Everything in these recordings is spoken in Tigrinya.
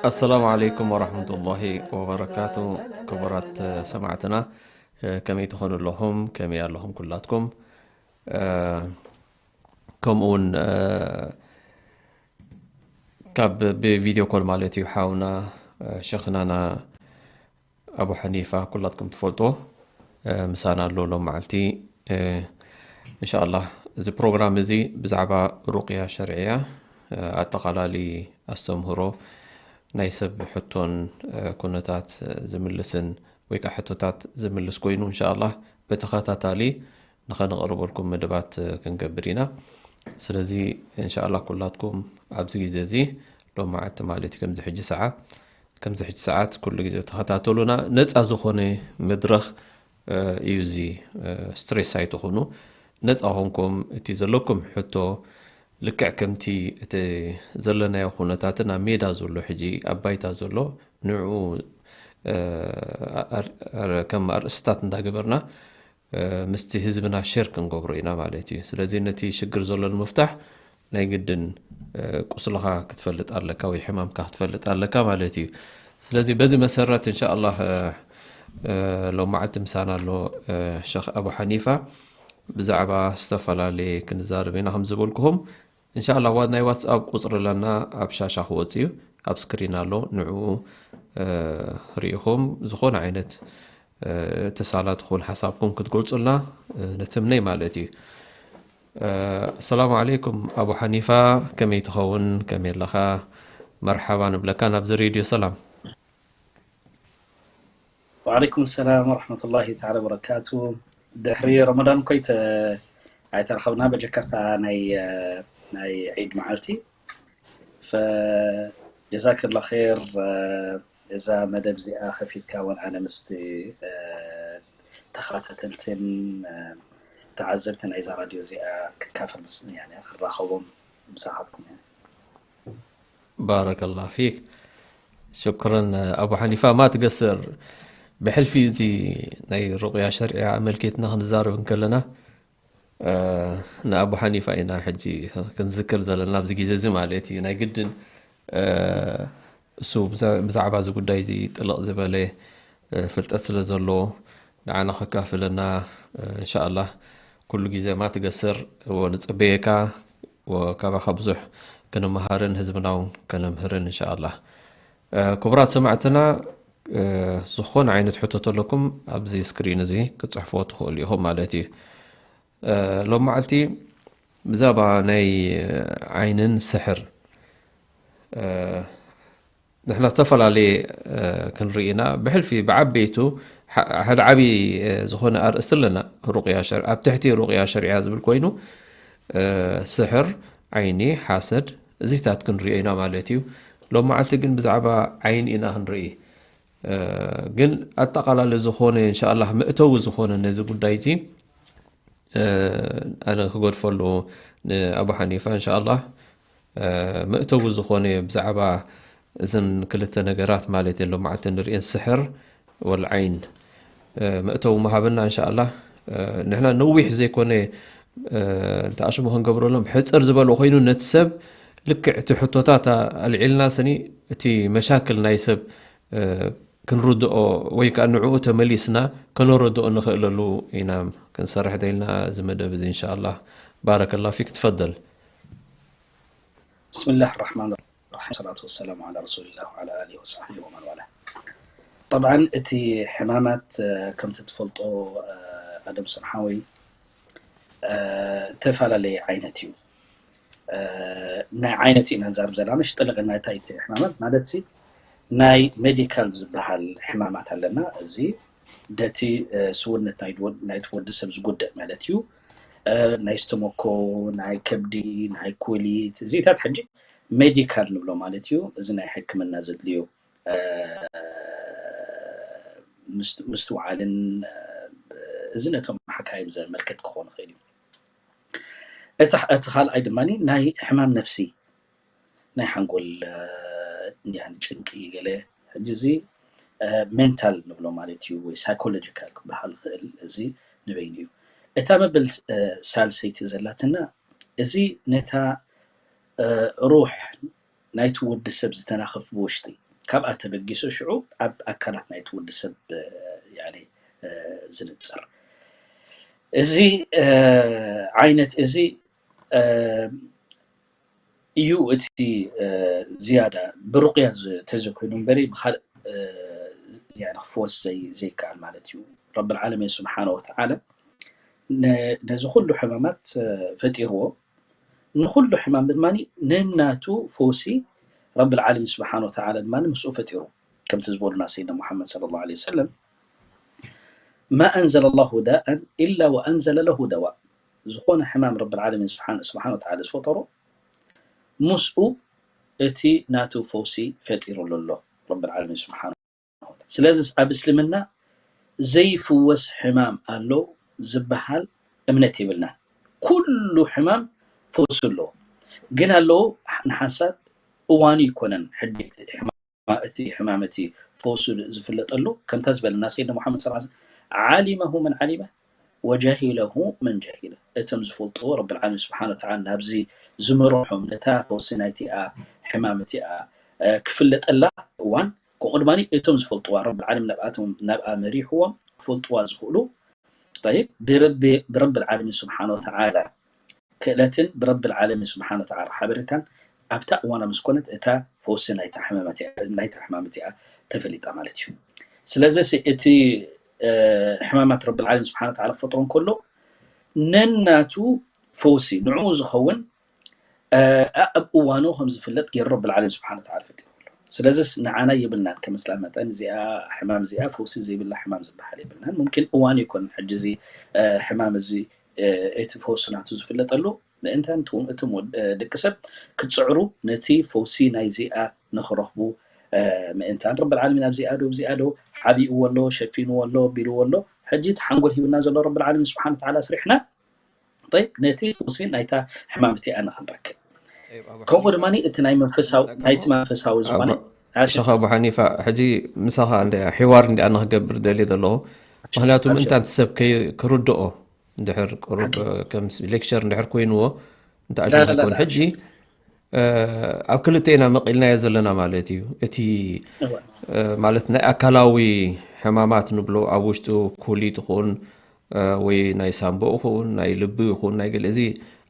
ኣሰላሙ ዓለይኩም ወራህመቱላሂ ወበረካቱ። ክቡራት ሰማዕትና፣ ከመይ ትኾኑ ኣለኹም? ከመይ ኣለኹም ኩላትኩም? ከምኡ እውን ካብ ብቪድዮ ኮል ማለት እዩ ሓውና ሸኽናና ኣቡ ሓኒፋ ኩላትኩም ትፈልጦ ምሳና ኣሎ ሎም መዓልቲ። እንሻኣላህ እዚ ፕሮግራም እዚ ብዛዕባ ሩቅያ ሸርዕያ ኣጠቓላሊ ኣስተምህሮ ናይ ሰብ ሕቶን ኩነታት ዝምልስን ወይ ከዓ ሕቶታት ዝምልስ ኮይኑ እንሻኣላህ ብተኸታታሊ ንኸነቕርበልኩም መደባት ክንገብር ኢና። ስለዚ እንሻኣላህ ኩላትኩም ኣብዚ ግዜ እዚ ሎም መዓልቲ ማለት እዩ ከምዚ ሕጂ ሰዓ ከምዚ ሕጂ ሰዓት ኩሉ ግዜ ተኸታተሉና። ነፃ ዝኾነ መድረኽ እዩ እዚ። ስትሬስ ኣይትኹኑ። ነፃ ኾንኩም እቲ ዘለኩም ሕቶ ልክዕ ከምቲ እቲ ዘለናዮ ኩነታትን ኣብ ሜዳ ዘሎ ሕጂ ኣብ ባይታ ዘሎ ንዕኡ ከም ኣርእስታት እንዳገበርና ምስቲ ህዝብና ሸር ክንገብሮ ኢና ማለት እዩ። ስለዚ ነቲ ሽግር ዘሎ ንምፍታሕ ናይ ግድን ቁስልኻ ክትፈልጥ ኣለካ ወይ ሕማምካ ክትፈልጥ ኣለካ ማለት እዩ። ስለዚ በዚ መሰረት እንሻኣላህ ሎማዓልቲ ምሳና ኣሎ ሸኽ ኣቡ ሓኒፋ ብዛዕባ ዝተፈላለየ ክንዛረብ ኢና ከም ዝበልኩኹም። እንሻኣላህ ዋ ናይ ዋትስኣፕ ቁፅሪ ኣለና ኣብ ሻሻ ክወፅ እዩ ኣብ ስክሪን ኣሎ ንዕኡ ርኢኹም ዝኾነ ዓይነት እትሳላት ኹን ሓሳብኩም ክትገልፁልና ንትምነይ ማለት እዩ። ኣሰላሙ ዓለይኩም ኣቡ ሓኒፋ፣ ከመይ ትኸውን? ከመይ ኣለኻ? መርሓባ ንብለካ ናብዚ ሬድዮ ሰላም። ወዓለይኩም ሰላም ወረሕመቱላሂ ተዓላ ወበረካቱ። ድሕሪ ረመዳን እኮ ኣይተ- ኣይተረኸብና በጀካታ ናይ ናይ ዒድ መዓልቲ። ፈጀዛከላ ኸይር። እዛ መደብ እዚኣ ከፊትካ እውን ኣነ ምስቲ ተኸታተልትን ተዓዘብቲ ናይዛ ራድዮ እዚኣ ክካፈል ምስ ክራኸቦም ምሳኻትኩም እየ። ባረከላህ ፊክ። ሽኩረን ኣቡ ሓኒፋ ማ ትገስር። ብሕልፊ እዚ ናይ ሩቅያ ሸርዕያ ኣመልኪትና ክንዛረብ እንከለና ንኣቡ ሓኒፋ ኢና ሕጂ ክንዝክር ዘለና ኣብዚ ግዜ እዚ ማለት እዩ። ናይ ግድን እሱ ብዛዕባ እዚ ጉዳይ እዚ ጥልቕ ዝበለ ፍልጠት ስለ ዘለዎ ንዓና ከካፍለና እንሻኣላህ ኩሉ ግዜ ማ ትገስር ንፅበየካ። ካባኻ ብዙሕ ክንመሃርን ህዝብና እውን ከነምህርን እንሻኣላህ። ክቡራት ሰማዕትና ዝኾነ ዓይነት ሕቶ ተለኩም ኣብዚ ስክሪን እዚ ክትፅሕፍዎ ትኽእሉ ኢኹም ማለት እዩ። ሎም መዓልቲ ብዛዕባ ናይ ዓይንን ስሕር ንሕና ዝተፈላለየ ክንርኢ ኢና። ብሕልፊ ብዓበይቱ ሓደ ዓብዪ ዝኾነ ኣርእስቲ ኣለና። ሩቅያ ሸር- ኣብ ትሕቲ ሩቅያ ሸሪዓ ዝብል ኮይኑ ስሕር፣ ዓይኒ፣ ሓሰድ እዚታት ክንሪኦ ኢና ማለት እዩ። ሎም መዓልቲ ግን ብዛዕባ ዓይኒ ኢና ክንርኢ። ግን ኣጠቓላሊ ዝኾነ እንሻኣላህ መእተዊ ዝኾነ ነዚ ጉዳይ እዚ ኣነ ክገድፈሉ ንኣቡ ሓኒፋ እንሻኣላህ መእተዊ ዝኾነ ብዛዕባ እዘን ክልተ ነገራት ማለት ሎም መዓልቲ ንርእየን ስሕር ወልዓይን መእተዊ ምሃበና እንሻኣላህ። ንሕና ነዊሕ ዘይኮነ እንተኣሽሙ ክንገብረሎም ሕፅር ዝበለ ኮይኑ ነቲ ሰብ ልክዕ እቲ ሕቶታት ኣልዒልና ስኒ እቲ መሻክል ናይ ሰብ ክንርድኦ ወይ ከዓ ንዕኡ ተመሊስና ከነረድኦ ንኽእለሉ ኢና ክንሰርሕ ደልና እዚ መደብ እዚ እንሻኣላህ። ባረከላ ፊክ ትፈደል። بسم الله الرحمن الرحيم. الصلاة والسلام على رسول الله وعلى آله وصحبه ومن والاه. طبعا እቲ ሕማማት ከምቲ ትፈልጦ ኣደም ሰምሓዊ ተፈላለየ ዓይነት እዩ። ናይ ዓይነት ኢና ንዛርብ ዘለና ምሽ ጥልቕ ናይ እንታይ እቲ ሕማማት ማለት ሲ ናይ ሜዲካል ዝበሃል ሕማማት ኣለና። እዚ ደቲ ስውነት ናይቲ ወዲ ሰብ ዝጎድእ ማለት እዩ። ናይ ስተሞኮ፣ ናይ ከብዲ፣ ናይ ኩሊት፣ እዚታት ሕጂ ሜዲካል ንብሎ ማለት እዩ። እዚ ናይ ሕክምና ዘድልዩ ምስትውዓልን እዚ ነቶም ሓካይም ዘመልከት ክኾን ይኽእል እዩ። እቲ ካልኣይ ድማ ናይ ሕማም ነፍሲ፣ ናይ ሓንጎል ጭንቂ ገለ። ሕጂ እዚ ሜንታል ንብሎ ማለት እዩ፣ ወይ ሳይኮሎጂካል ክበሃል ይኽእል። እዚ ንበይኑ እዩ። እታ መበል ሳልሰይቲ ዘላትና፣ እዚ ነታ ሩሕ ናይቲ ወዲ ሰብ ዝተናኸፍ ብውሽጢ፣ ካብኣ ተበጊሱ ሽዑ ኣብ ኣካላት ናይቲ ወዲ ሰብ ዝንፅር። እዚ ዓይነት እዚ እዩ እቲ ዝያዳ ብሩቕያ ተዘኮይኑ እምበሪ ብካልእ ክፍወስ ዘይከኣል ማለት እዩ። ረብል ዓለሚን ስብሓነ ወተዓላ ነዚ ኩሉ ሕማማት ፈጢርዎ። ንኩሉ ሕማም ድማ ነናቱ ፈውሲ ረብል ዓለሚን ስብሓነ ወተዓላ ድማ ምስኡ ፈጢሩ። ከምቲ ዝበሉና ሰይድና ሙሓመድ ሰለላሁ ዐለይሂ ወሰለም፣ ማ ኣንዘለ ላሁ ዳኣን ኢላ ወኣንዘለ ለሁ ደዋ። ዝኾነ ሕማም ረብል ዓለሚን ስብሓነ ወተዓላ ዝፈጠሮ ምስኡ እቲ ናቱ ፈውሲ ፈጢሩሉ ኣሎ ረብል ዓለሚን ስብሓነ። ስለዚ ኣብ እስልምና ዘይፍወስ ሕማም ኣሎ ዝበሃል እምነት የብልናን። ኩሉ ሕማም ፈውሲ ኣለዎ። ግን ኣለዎ ንሓንሳብ እዋኑ ይኮነን። ሕጂ እቲ ሕማም እቲ ፈውሱ ዝፍለጠሉ ከምታ ዝበለና ሰይድና ሙሓመድ ሰለላሁ ዐለይሂ ወሰለም፣ ዓሊመሁ መን ዓሊመ ወጃሂለሁ መን ጃሂለ። እቶም ዝፈልጥዎ ረብል ዓለሚን ስብሓነ ወተዓላ ናብዚ ዝመርሖም ነታ ፈውሲ ናይቲኣ ሕማም እቲኣ ክፍለጠላ እዋን ከምኡ ድማ እቶም ዝፈልጥዋ ረብል ዓለሚን ናብኣቶም ናብኣ መሪሕዎም ክፈልጥዋ ዝኽእሉ ጠይብ ብረብል ዓለሚን ስብሓነ ወተዓላ ክእለትን ብረብል ዓለሚን ስብሓነ ወተዓላ ሓበሬታን ኣብታ እዋና ምስ ኮነት እታ ፈውሲ ናይታ ሕማም እቲኣ ተፈሊጣ ማለት እዩ። ስለዚ እቲ ሕማማት ረብል ዓለሚን ስብሓነ ወተዓላ ክፈጥሮ እንከሎ ነናቱ ፈውሲ ንዕኡ ዝኸውን ኣብ እዋኑ ከም ዝፍለጥ ገይሩ ረብል ዓለሚን ስብሓነ ወተዓላ ፈጢሩ ኣሎ። ስለዚስ ንዓና የብልናን ከም እስላም መጠን እዚኣ ሕማም እዚኣ ፈውሲ ዘይብላ ሕማም ዝበሃል የብልናን። ሙምኪን እዋኑ ይኮን ሕጂ እዚ ሕማም እዚ እቲ ፈውሲ ናቱ ዝፍለጠሉ ምእንታን እቶም ደቂ ሰብ ክትፅዕሩ ነቲ ፈውሲ ናይዚኣ ንክረኽቡ ምእንታን ረብል ዓለሚን ኣብዚኣ ዶ ኣብዚኣ ዶ ሓቢእዎ ኣሎ ሸፊንዎ ኣሎ ቢልዎ ኣሎ። ሕጂ እቲ ሓንጎል ሂብና ዘሎ ረብል ዓለሚን ስብሓነ ወተዓላ ኣስሪሕና ጠይብ ነቲ ፈውሲ ናይታ ሕማም እቲኣ ንክንረክብ ከምኡ ድማ እቲ ናይ መንፈሳዊ ናይቲ መንፈሳዊ ዝኾነ ሸኽ ኣቡ ሓኒፋ ሕጂ ምሳኻ እንደ ሒዋር እንዲኣ ንክገብር ደልየ ዘለኹ። ምክንያቱ ምእንታን ሰብ ክርድኦ እንድሕር ቅሩብ ከም ሌክቸር እንድሕር ኮይንዎ እንተ ኣሽሙ ኣይኮን ሕጂ ኣብ ክልተ ኢና መቂልናዮ ዘለና ማለት እዩ። እቲ ማለት ናይ ኣካላዊ ሕማማት ንብሎ ኣብ ውሽጡ ኩሊት ይኹን ወይ ናይ ሳምቦ ይኹን ናይ ልቢ ይኹን ናይ ገለ እዚ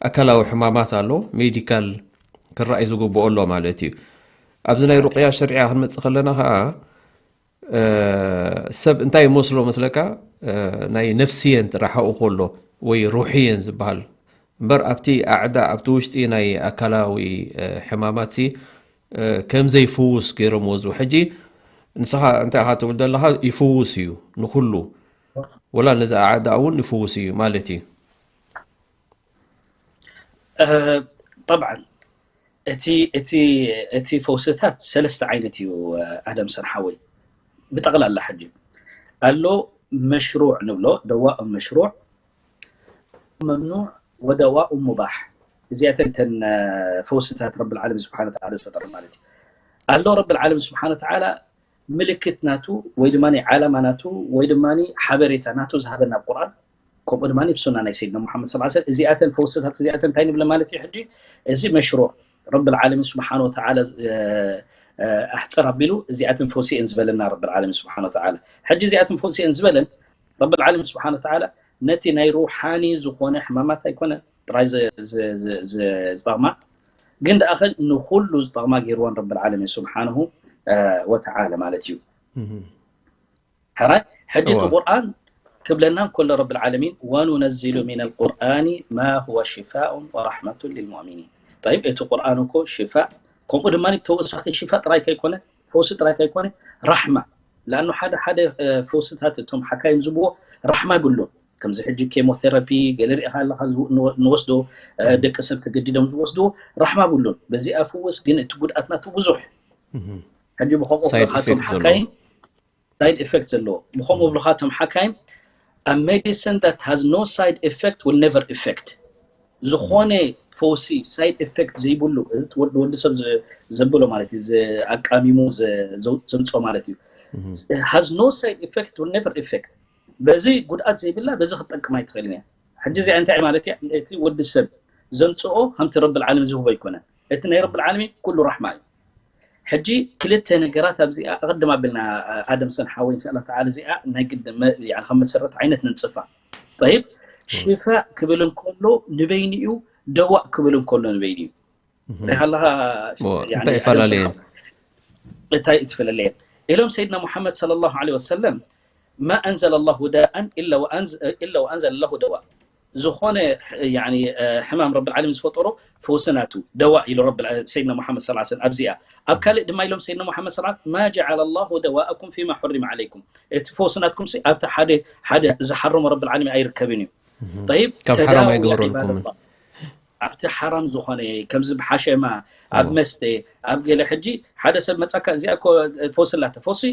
ኣካላዊ ሕማማት ኣሎ ሜዲካል ክረኣይ ዝግብኦ ኣሎ ማለት እዩ። ኣብዚ ናይ ሩቅያ ሸሪዓ ክንመፅእ ከለና ከዓ ሰብ እንታይ ይመስሎ መስለካ ናይ ነፍስየን ጥራሓኡ ከሎ ወይ ሩሕየን ዝበሃል እምበር ኣብቲ ኣዕዳ ኣብቲ ውሽጢ ናይ ኣካላዊ ሕማማት ሲ ከም ዘይፍውስ ገይሮም ወዙ ሕጂ ንስኻ እንታይ ኢኻ ትብል ዘለኻ ይፍውስ እዩ ንኩሉ ወላ ነዚ ኣዕዳ እውን ይፍውስ እዩ ማለት እዩ። ጠብዓን እቲ እቲ እቲ ፈውስታት ሰለስተ ዓይነት እዩ ኣደም ሰን ሓወይ ብጠቕላላ ሕጂ ኣሎ መሽሩዕ ንብሎ ደዋእ መሽሩዕ መምኑዕ ወደዋእ ሙባሕ እዚኣተን ተን ፈውስታት ረብል ዓለሚን ስብሓን ተዓላ ዝፈጠረ ማለት እዩ ኣሎ ረብል ዓለሚን ስብሓን ተዓላ ምልክት ናቱ ወይ ድማ ዓላማ ናቱ ወይ ድማ ሓበሬታ ናቱ ዝሃበና ቁርኣን ከምኡ ድማ ብሱና ናይ ሰይድና ሙሓመድ ስ ሰለም እዚኣተን ፈውስታት እዚኣተን እንታይ ንብለ ማለት እዩ ሕጂ እዚ መሽሩዕ ረብል ዓለሚን ስብሓን ወተዓላ ኣሕፅር ኣቢሉ እዚኣተን ፈውሲ እየን ዝበለና ረብል ዓለሚን ስብሓን ወተዓላ ሕጂ እዚኣተን ፈውሲ እየን ዝበለን ረብል ዓለሚን ስብሓን ወተዓላ ነቲ ናይ ሩሓኒ ዝኾነ ሕማማት ኣይኮነ ጥራይ ዝጠቕማ ግን ደኣኸ ንኩሉ ዝጠቕማ ገይርወን ረብል ዓለሚን ስብሓንሁ ወተዓላ ማለት እዩ ሕራይ ሕጂ እቲ ቁርኣን ክብለና እንከሎ ረብል ዓለሚን ወኑነዚሉ ሚን ልቁርኣኒ ማ ሁወ ሽፋኡን ወራሕመቱን ልልሙእሚኒን ጠይብ እቲ ቁርኣን እኮ ሽፋእ ከምኡ ድማ ተወሳኺ ሽፋእ ጥራይ ከይኮነ ፈውሲ ጥራይ ከይኮነ ራሕማ። ለኣኑ ሓደ ሓደ ፈውስታት እቶም ሓካይም ዝብዎ ራሕማ ይብሉን። ከምዚ ሕጂ ኬሞቴራፒ ገለ ሪኢኻ ኣለኻ፣ ንወስዶ ደቂ ሰብ ተገዲዶም ዝወስድዎ ራሕማ ይብሉን። በዚኣ ፍወስ፣ ግን እቲ ጉድኣት ናቱ ብዙሕ። ሕጂ ብኸምኡ ብለኻቶም ሓካይም ሳይድ ኤፌክት ዘለዎ፣ ብኸምኡ ብለኻቶም ሓካይም a medicine that has no side effect will never effect። ዝኾነ ፈውሲ ሳይድ ኤፌክት ዘይብሉ፣ ወዲ ሰብ ዘብሎ ማለት እዩ፣ ኣቃሚሙ ዘምፅኦ ማለት እዩ። Has no side effect will never effect። በዚ ጉድኣት ዘይብላ በዚ ክትጠቅም ኣይትኽእልን እያ። ሕጂ እዚኣ እንታይ ማለት እያ? እቲ ወዲ ሰብ ዘምፅኦ ከምቲ ረብል ዓለሚ ዝህቦ ኣይኮነን። እቲ ናይ ረብል ዓለሚ ኩሉ ራሕማ እዩ። ሕጂ ክልተ ነገራት ኣብዚኣ ኣቐድም ኣቢልና ኣደም ሰን ሓወይ እንሻላ ተዓላ እዚኣ ናይ ግድ ከም መሰረት ዓይነት ነንፅፋ። ጠይብ ሽፋእ ክብል እንከሎ ንበይኑ እዩ፣ ደዋእ ክብል እንከሎ ንበይኑ እዩ። ሪኢኻ ኣለኻ? እንታይ ይፈላለየን? እንታይ ትፈላለየን? ኢሎም ሰይድና ሙሓመድ ሰለላሁ ዐለይሂ ወሰለም ማ ኣንዘለ ላሁ ዳኣን ኢላ ወኣንዘለ ላሁ ደዋ። ዝኾነ ሕማም ረብል ዓለሚን ዝፈጠሮ ፈውሲ ናቱ ደዋ ኢሉ ረብል ሰይድና ሙሓመድ ሰለላሁ ዐለይሂ ወሰለም ኣብዚኣ። ኣብ ካልእ ድማ ኢሎም ሰይድና ሙሓመድ ሰለላሁ ዐለይሂ ወሰለም ማ ጀዐለ ላሁ ደዋኣኩም ፊማ ሑሪመ ዐለይኩም፣ እቲ ፈውሲ ናትኩም ኣብቲ ሓደ ሓደ ዝሓረሞ ረብል ዓለሚን ኣይርከብን እዩ። ጠይብ ካብ ሓራም ኣይገበረልኩምን። ኣብቲ ሓራም ዝኾነ ከምዚ ብሓሸማ ኣብ መስተ ኣብ ገለ ሕጂ ሓደ ሰብ መጻካ እዚኣ እኮ ፈውሲ ኣላታ ፈውሲ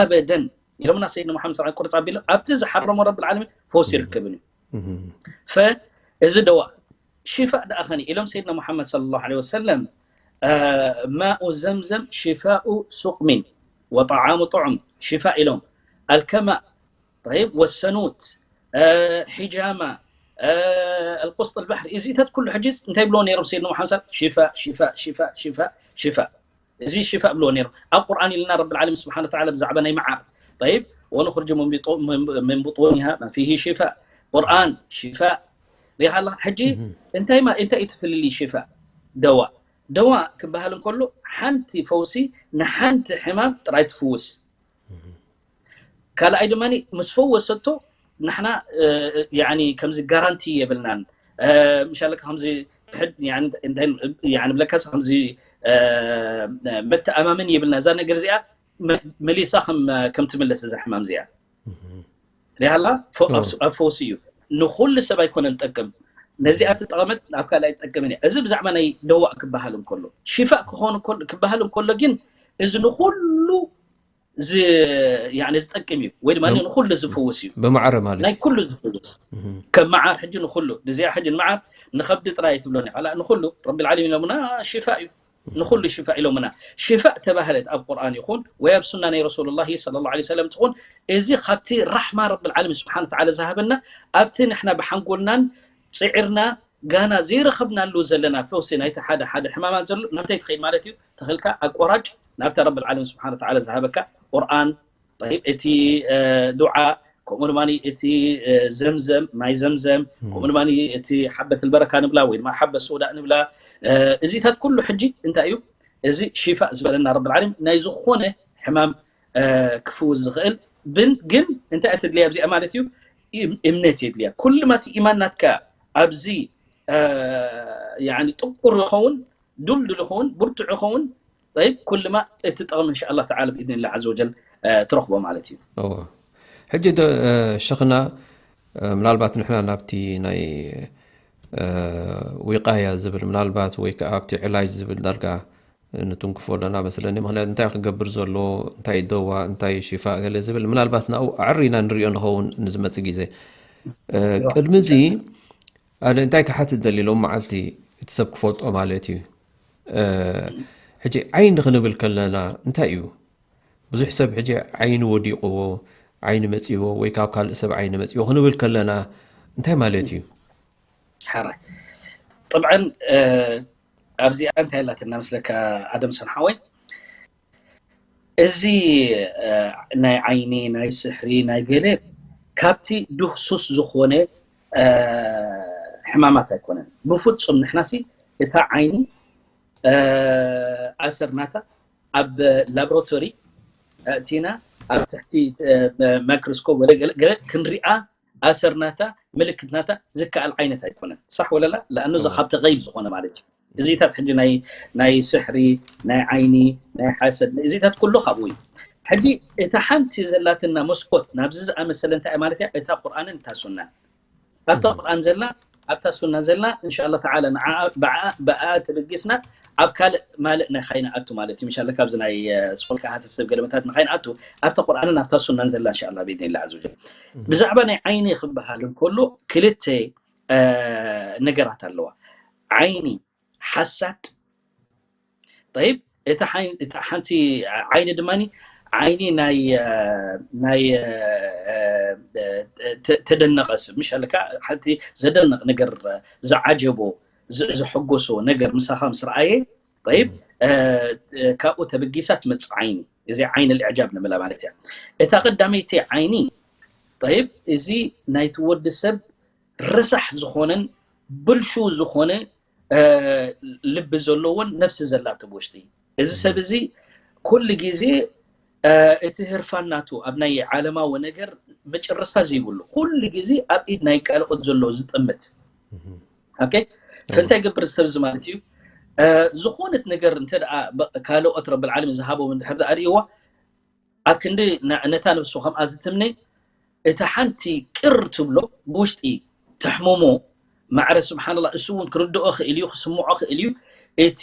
ኣበደን ኢሎምና ሰይድና ሙሓመድ ሰለላሁ ዐለይሂ ወሰለም ቁርጽ ኣቢሎም ኣብቲ ዝሓረሞ ረብል ዓለሚን ፈውሲ ይርከብን እዩ። ፈ እዚ ደዋ ሽፋእ ደኣ ኸኒ ኢሎም ሰይድና ሙሓመድ ሰለላሁ ዐለይሂ ወሰለም ማኡ ዘምዘም ሽፋኡ ሱቅሚን ወጠዓሙ ጥዑም ሽፋእ ኢሎም ኣልከማ ጠይብ ወሰኑት ሒጃማ ኣልቁስጥ ኣልባሕሪ እዚታት ኩሉ ሕጂ እንታይ ብሎ ነይሮም ሰይድና ሙሓመድ ሰለላሁ ዐለይሂ ወሰለም ሽፋእ ሽፋእ ሽፋእ ሽፋእ ሽፋእ እዚ ሽፋእ ብልዎ ነይሮም። ኣብ ቁርኣን ኢልና ረብል ዓለሚን ስብሓነ ወተዓላ ብዛዕባ ናይ መዓር ጠይብ ወኑኽርጁ ምን ቢጡ- ምን- ምን ቡጡኒሃ ማ ፊሂ ሽፋእ ቁርኣን ሽፋእ ሪኢኻ ኣለኻ። ሕጂ እንታይ ማ- እንታይ እዩ እቲ ፍልልይ ሽፋእ ደዋ ደዋ ክበሃል እንከሎ ሓንቲ ፈውሲ ንሓንቲ ሕማም ጥራይ ትፍውስ። ካልኣይ ድማ ምስ ፈወሰቶ ንሕና ከምዚ ጋራንቲ የብልናን። ምሻለካ ከምዚ ንብለካ ከምዚ መተኣማመኒ የብልና እዛ ነገር እዚኣ መሊሳ ከም ትምለስ እዛ ሕማም እዚኣ ሪሃላ ኣብ ፈውሲ እዩ። ንኩሉ ሰብ ኣይኮነን ጠቅም። ነዚኣ ትጠቐመት ኣብ ካልኣይ ትጠቅምን እያ። እዚ ብዛዕባ ናይ ደዋእ ክበሃል እንከሎ ሽፋእ ክኾን ክበሃል እንከሎ ግን እዚ ንኩሉ ዝጠቅም እዩ ወይ ድማ ንኩሉ ዝፍውስ እዩ። ብማዕረ ማለት ናይ ኩሉ ዝፍውስ ከም መዓር ሕጂ ንኩሉ እዚኣ ሕጂ ንመዓር ንኸብዲ ጥራይ ትብሎኒ ካላ ንኩሉ ረቢ ልዓለሚን ኢሎምና ሽፋእ እዩ። ንኩሉ ሽፋእ ኢሎምና። ሽፋእ ተባህለት ኣብ ቁርኣን ይኹን ወይ ኣብ ሱና ናይ ረሱሉላሂ ሰለላሁ ዐለይሂ ወሰለም ትኹን እዚ ካብቲ ራሕማ ረቢ ልዓለሚን ስብሓን ወተዓላ ዝሃበና ኣብቲ ንሕና ብሓንጎልናን ፅዒርና ጋና ዘይረኸብናሉ ዘለና ፈውሲ ናይቲ ሓደ ሓደ ሕማማት ዘሎ ናብታይ ትኸይድ ማለት እዩ? ተኽልካ ኣቆራጭ ናብታ ረቢ ልዓለሚን ስብሓን ወተዓላ ዝሃበካ ቁርኣን፣ ጠይብ፣ እቲ ዱዓ፣ ከምኡ ድማ እቲ ዘምዘም፣ ማይ ዘምዘም፣ ከምኡ ድማ እቲ ሓበት ልበረካ ንብላ ወይ ድማ ሓበት ሶዳእ ንብላ። እዚታት ኩሉ ሕጂ እንታይ እዩ? እዚ ሽፋእ ዝበለና ረቢ ልዓለሚን ናይ ዝኾነ ሕማም ክፍውስ ዝኽእል ግን እንታይ እያ ተድልያ ኣብዚኣ ማለት እዩ? እምነት የድልያ። ኩሉ ማቲ ኢማን ናትካ ኣብዚ ጥቁር ይኸውን፣ ዱልዱል ይኸውን፣ ብርቱዕ ይኸውን። ጠይብ ኩልማ እቲ ጠቕሚ እንሻ ኣላህ ተዓላ ብኢድኒላህ ዓዘ ወጀል ትረኽቦ ማለት እዩ። እዎ። ሕጂ ዶ ሸኽና ምናልባት ንሕና ናብቲ ናይ ዊቃያ ዝብል ምናልባት ወይ ከዓ ኣብቲ ዕላጅ ዝብል ዳርጋ ንትንክፎ ኣለና መስለኒ። ምክንያቱ እንታይ ክገብር ዘሎ፣ እንታይ ደዋ፣ እንታይ ሽፋእ ገለ ዝብል ምናልባት ናብኡ ኣዕሪና ንሪኦ ንኸውን ንዝመፅእ ግዜ። ቅድሚ እዚ ኣነ እንታይ ክሓትት ደሊ ሎም መዓልቲ እቲ ሰብ ክፈልጦ ማለት እዩ። ሕጂ ዓይኒ ክንብል ከለና እንታይ እዩ? ብዙሕ ሰብ ሕጂ ዓይኒ ወዲቕዎ፣ ዓይኒ መፂዎ ወይ ካብ ካልእ ሰብ ዓይኒ መፂዎ ክንብል ከለና እንታይ ማለት እዩ? ሓራይ ጥብዐን ኣብዚኣ እንታይ ኣላትና መስለካ ኣደም ሰንሓወይ እዚ ናይ ዓይኒ ናይ ስሕሪ ናይ ገለ ካብቲ ድህሱስ ዝኾነ ሕማማት ኣይኮነን ብፍፁም። ንሕናሲ እታ ዓይኒ ኣሰርናታ ኣብ ላቦራቶሪ ኣእቲና ኣብ ትሕቲ ማይክሮስኮፕ ወለ ገለ ክንሪኣ ኣሰርናታ ምልክትናታ ዝከኣል ዓይነት ኣይኮነን። ሳሕ ወለላ ለኣኑ እዚ ካብቲ ገይብ ዝኾነ ማለት እዩ። እዚታት ሕጂ ናይ ናይ ስሕሪ፣ ናይ ዓይኒ፣ ናይ ሓሰድ፣ እዚታት ኩሉ ካብኡ እዩ። ሕጂ እታ ሓንቲ ዘላትና መስኮት ናብዚ ዝኣመሰለ እንታይ ማለት እያ? እታ ቁርኣንን እታ ሱናን። ኣብታ ቁርኣን ዘላ፣ ኣብታ ሱና ዘላ፣ እንሻላ ተዓላ ንዓ ብዓ ብኣ ተበጊስና ኣብ ካልእ ማልእ ናይ ኻይና ኣቱ ማለት እዩ። ምሻለ ካብዚ ናይ ስኮልካ ሃተፍ ሰብ ገለመታት ንኻይና ኣቱ ኣብታ ቁርኣንን ኣብታ ሱናን ዘላ እንሻላ ብኢድኒላ ዓዘ ወጀል። ብዛዕባ ናይ ዓይኒ ክበሃል እንከሎ ክልተ ነገራት ኣለዋ። ዓይኒ ሓሳድ። ጠይብ፣ እታ ሓንቲ ዓይኒ ድማ ዓይኒ ናይ ናይ ተደነቐ ሰብ፣ ምሽ ኣለካ ሓንቲ ዘደነቕ ነገር፣ ዝዓጀቦ፣ ዘሐጎሶ ነገር ምሳኻ ምስ ረኣየ፣ ጠይብ፣ ካብኡ ተበጊሳ ትመፅእ ዓይኒ። እዚ ዓይኒ ልዕጃብ ንብላ ማለት እያ። እታ ቀዳመይቲ ዓይኒ፣ ጠይብ፣ እዚ ናይቲ ወዲ ሰብ ረሳሕ ዝኾነን ብልሹ ዝኾነ ልቢ ዘለዎን ነፍሲ ዘላቶ ብውሽጢ። እዚ ሰብ እዚ ኩሉ ግዜ እቲ ህርፋን ናቱ ኣብ ናይ ዓለማዊ ነገር መጨረስታ ዘይብሉ፣ ኩሉ ግዜ ኣብ ኢድ ናይ ካልኦት ዘሎ ዝጥምት። ኦኬ፣ እንታይ ገብር ሰብ እዚ ማለት እዩ? ዝኾነት ነገር እንተ ደኣ ካልኦት ረብል ዓለሚን ዝሃቦም እንድሕር ደኣ ርእይዋ፣ ኣክንዲ ነታ ነፍሱ ከምኣ ዝትምነ፣ እታ ሓንቲ ቅር ትብሎ ብውሽጢ ተሕምሞ ማዕረ ስብሓንላ፣ እሱ እውን ክርድኦ ክእል እዩ፣ ክስምዖ ክእል እዩ። እቲ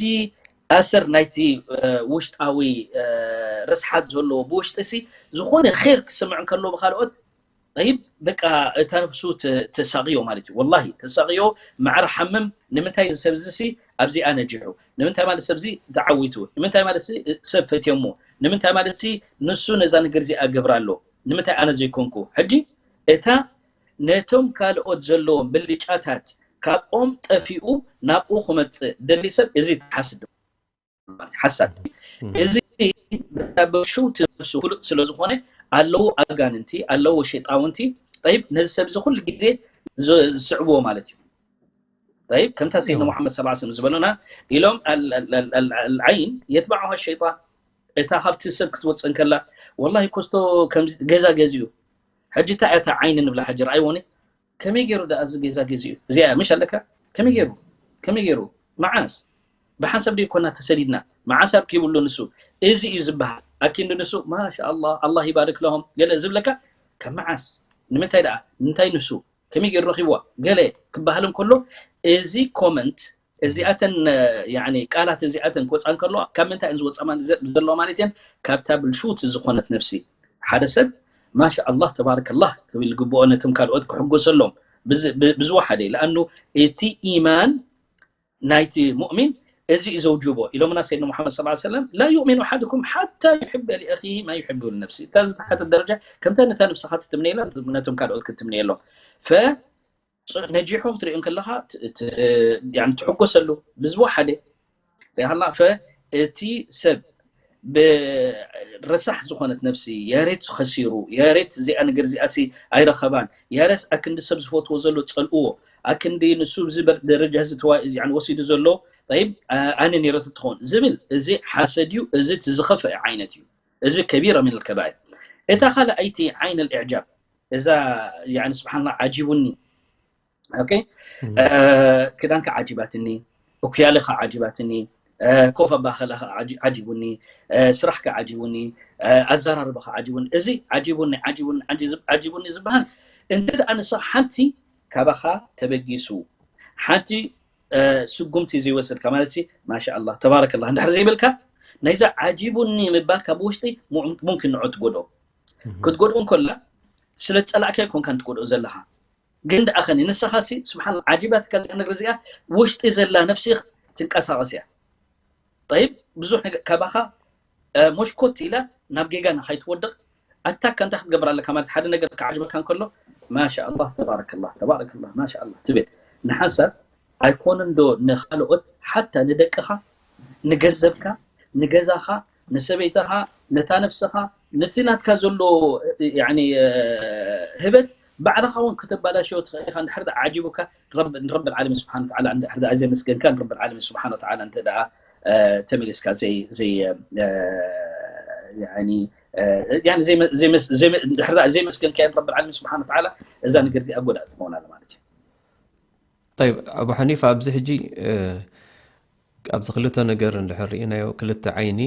ኣሰር ናይቲ ውሽጣዊ ርስሓት ዘለዎ ብውሽጢ ሲ ዝኾነ ር ክስምዕ እንከሎ ብካልኦት፣ ጠይብ፣ በቃ እታ ነፍሱ ተሳቕዮ ማለት እዩ። ወላሂ ተሳቕዮ ማዕረ ሓምም። ንምንታይ እዚ ሰብ እዚ ሲ ኣብዚኣ ነጂሑ? ንምንታይ ማለት ሰብ እዚ ተዓዊቱ? ንምንታይ ማለት ሰብ ፈትዮሞ? ንምንታይ ማለት ሲ ንሱ ነዛ ነገር እዚኣ ገብራ ኣሎ? ንምንታይ ኣነ ዘይኮንኩ? ሕጂ እታ ነቶም ካልኦት ዘለዎም ብልጫታት ካብኦም ጠፊኡ ናብኡ ክመፅእ ደሊ ሰብ እዚ ተሓስድ ማለት ሓሳድ። እዚ ብሽውቲ ነፍሱ ፍሉጥ ስለ ዝኾነ ኣለዉ ኣጋንንቲ፣ ኣለዉ ሸይጣውንቲ። ጠይብ፣ ነዚ ሰብ እዚ ኩሉ ግዜ ዝስዕብዎ ማለት እዩ። ጠይብ፣ ከምታ ሰይድና ሙሓመድ ሰለላሁ ዐለይሂ ወሰለም ዝበሉና ኢሎም፣ ኣልዓይን የትባዑሃ ሸይጣን፣ እታ ካብቲ ሰብ ክትወፅእ እንከላ፣ ወላሂ ኮስቶ ገዛ ገዚኡ። ሕጂ እታ እታ ዓይኒ ንብላ ሕጂ ረኣይዎኒ። ከመይ ገይሩ ደኣ እዚ ገዛ ገዚኡ? እዚኣ ምሽ ኣለካ? ከመይ ገይሩ? ከመይ ገይሩ? መዓስ? ብሓንሳብ ደይኮና ተሰዲድና። መዓስ ኣብ ክይብሉ ንሱ። እዚ እዩ ዝበሃል። ኣኪንዲ ንሱ፣ ማሻ ኣላህ፣ ኣላህ ይባርክ ለሆም። ገለ ዝብለካ፣ ካብ መዓስ? ንምንታይ ደኣ? ንምንታይ ንሱ? ከመይ ገይሩ ረኺብዋ? ገለ ክበሃል እንከሎ፣ እዚ ኮመንት፣ እዚኣተን፣ ያኒ፣ ቃላት እዚኣተን ክወፃ እንከለዋ፣ ካብ ምንታይ እየን ዝወፃ ማለት፣ ዘለዋ ማለት እየን? ካብታ ብልሹውቲ ዝኾነት ነፍሲ። ሓደ ሰብ፣ ማሻ ኣላህ፣ ተባረከላህ ክብል ዝግብኦ፣ ነቶም ካልኦት ክሕጎሰሎም ብዝ-፣ ብ-፣ ብዝወሓደ። ለኣኑ እቲ ኢማን ናይቲ ሙእሚን እዚ እዩ ዘውጅቦ። ኢሎምና ሰይድና ሙሓመድ ሰለላሁ ዐለይሂ ወሰለም፣ "ላ ዩእሚኑ ኣሓድኩም ሓታ ዩሕበ ሊኣኺሂ ማ ዩሕቡ ልነፍሲ." እታ ዝተሓተት ደረጃ፣ ከምታ ነታ ነፍስኻ ትትምነየላ፣ ነቶም ካልኦት ክትምነየሎም። ፈ-፣ ነጂሑ ክትሪኦ እንከለኻ፣ ት-፣ ት-፣ ያኒ ትሕጎሰሉ፣ ብዝወሓደ። ያላ፣ ፈ-፣ እቲ ሰብ ብረሳሕ ዝኾነት ነፍሲ፣ ያሬት ኸሲሩ፣ ያሬት እዚኣ ነገር እዚኣሲ ኣይረኸባን፣ ያሬት ኣክንዲ ሰብ ዝፈትዎ ዘሎ ጸልእዎ፣ ኣክንዲ ንሱ እዚ በር-፣ ደረጃ እዚ ተዋ-፣ ያኒ ወሲዱ ዘሎ፣ ጠይብ፣ ኣ-፣ ኣነ ነይረቱ ትኸውን ዝብል፣ እዚ ሓሰድ እዩ፣ እዚ እቲ ዝኸፍአ ዓይነት እዩ። እዚ ከቢረ ሚነል ከባኢር። እታ ካልኣይቲ ዓይነል ኢዕጃብ፣ እዛ፣ ያኒ፣ ስብሓንላ፣ ዓጂቡኒ። ኦኬ? እም። እ፣ ክዳንካ ዓጂባትኒ፣ እኩያለኻ ዓጂባትኒ፣ እ፣ ኮፍ ኣባኸላኻ ዓጂ-፣ ዓጂቡኒ፣ እ፣ ስራሕካ ዓጂቡኒ፣ እ፣ ኣዘራርባኻ ዓጂቡኒ። እዚ ዓጂቡኒ፣ ዓጂቡኒ፣ ዓጂ-፣ ዓጂቡኒ ዝበሃል፣ እንተ ደኣ ንስኻ ሓንቲ ካባኻ ተበጊሱ፣ ሓንቲ፣ እ፣ ስጉምቲ ዘይወሰድካ ማለት ሲ፣ ማሻ ኣላህ፣ ተባረከላህ፣ እንድሕር ዘይበልካ፣ ናይዛ ዓጂቡኒ ምባል ካብ ውሽጢ ሙ-፣ ሙምኪን ንዑ ትጎድኦ። እም። ክትጎድኦ እንከላ፣ ስለ ዝጸላእካዮ ኮንካን ትጎድኦ ዘለኻ። ግን ደኣ ኸኒ ንስኻሲ፣ ስብሓን፣ ዓጂባትካ እዚኣ ነገር እዚኣ፣ ውሽጢ ዘላ ነፍሲ ትንቀሳቐስ እያ። ጠይብ፣ ብዙሕ ነገር ካባኻ፣ እ፣ ሞሽኮት ኢላ ናብ ጌጋ ንኸይትወድቕ፣ ኣታ እንታይ ክትገብር ኣለካ ማለት፣ ሓደ ነገር ክዓጅበካ እንከሎ፣ ማሻ ኣላህ፣ ተባረከላህ፣ ተባረከላህ፣ ማሻ ኣላህ ትብል። ንሓንሳብ ኣይኮነን ዶ ንኻልኦት፣ ሓታ ንደቅኻ፣ ንገንዘብካ፣ ንገዛኻ፣ ንሰበይትኻ፣ ነታ ነፍስኻ፣ ነቲ ናትካ ዘሎ፣ ያኒ፣ እ፣ ህበት ባዕልኻ እውን ከተባላሽዮ ትኽእል ኢኻ። እንድሕር ደኣ ዓጂቡካ፣ ረብ-፣ ንረብል ዓለሚን ስብሓን ወተዓላ እንድሕር ደኣ ዘመስገንካ፣ ንረብል ዓለሚን ስብሓን ወተዓላ እንተ ደኣ፣ እ፣ ተመሊስካ ዘይ-፣ ዘይ-፣ እ፣ ያኒ፣ እ፣ ያኒ ዘይመ-፣ ዘይመስ-፣ ዘይመ-፣ እንድሕር ደኣ ዘይመስገንካዮ ንረብል ዓለሚን ስብሓን ወተዓላ፣ እዛ ነገር እዚኣ ጎዳእ ትኸውን ኣላ ማለት እዩ። ጠይብ፣ ኣቡ ሓኒፋ፣ ኣብዚ ሕጂ፣ እ፣ ኣብዚ ክልተ ነገር እንድሕር ርኢናዮ፣ ክልተ ዓይኒ፣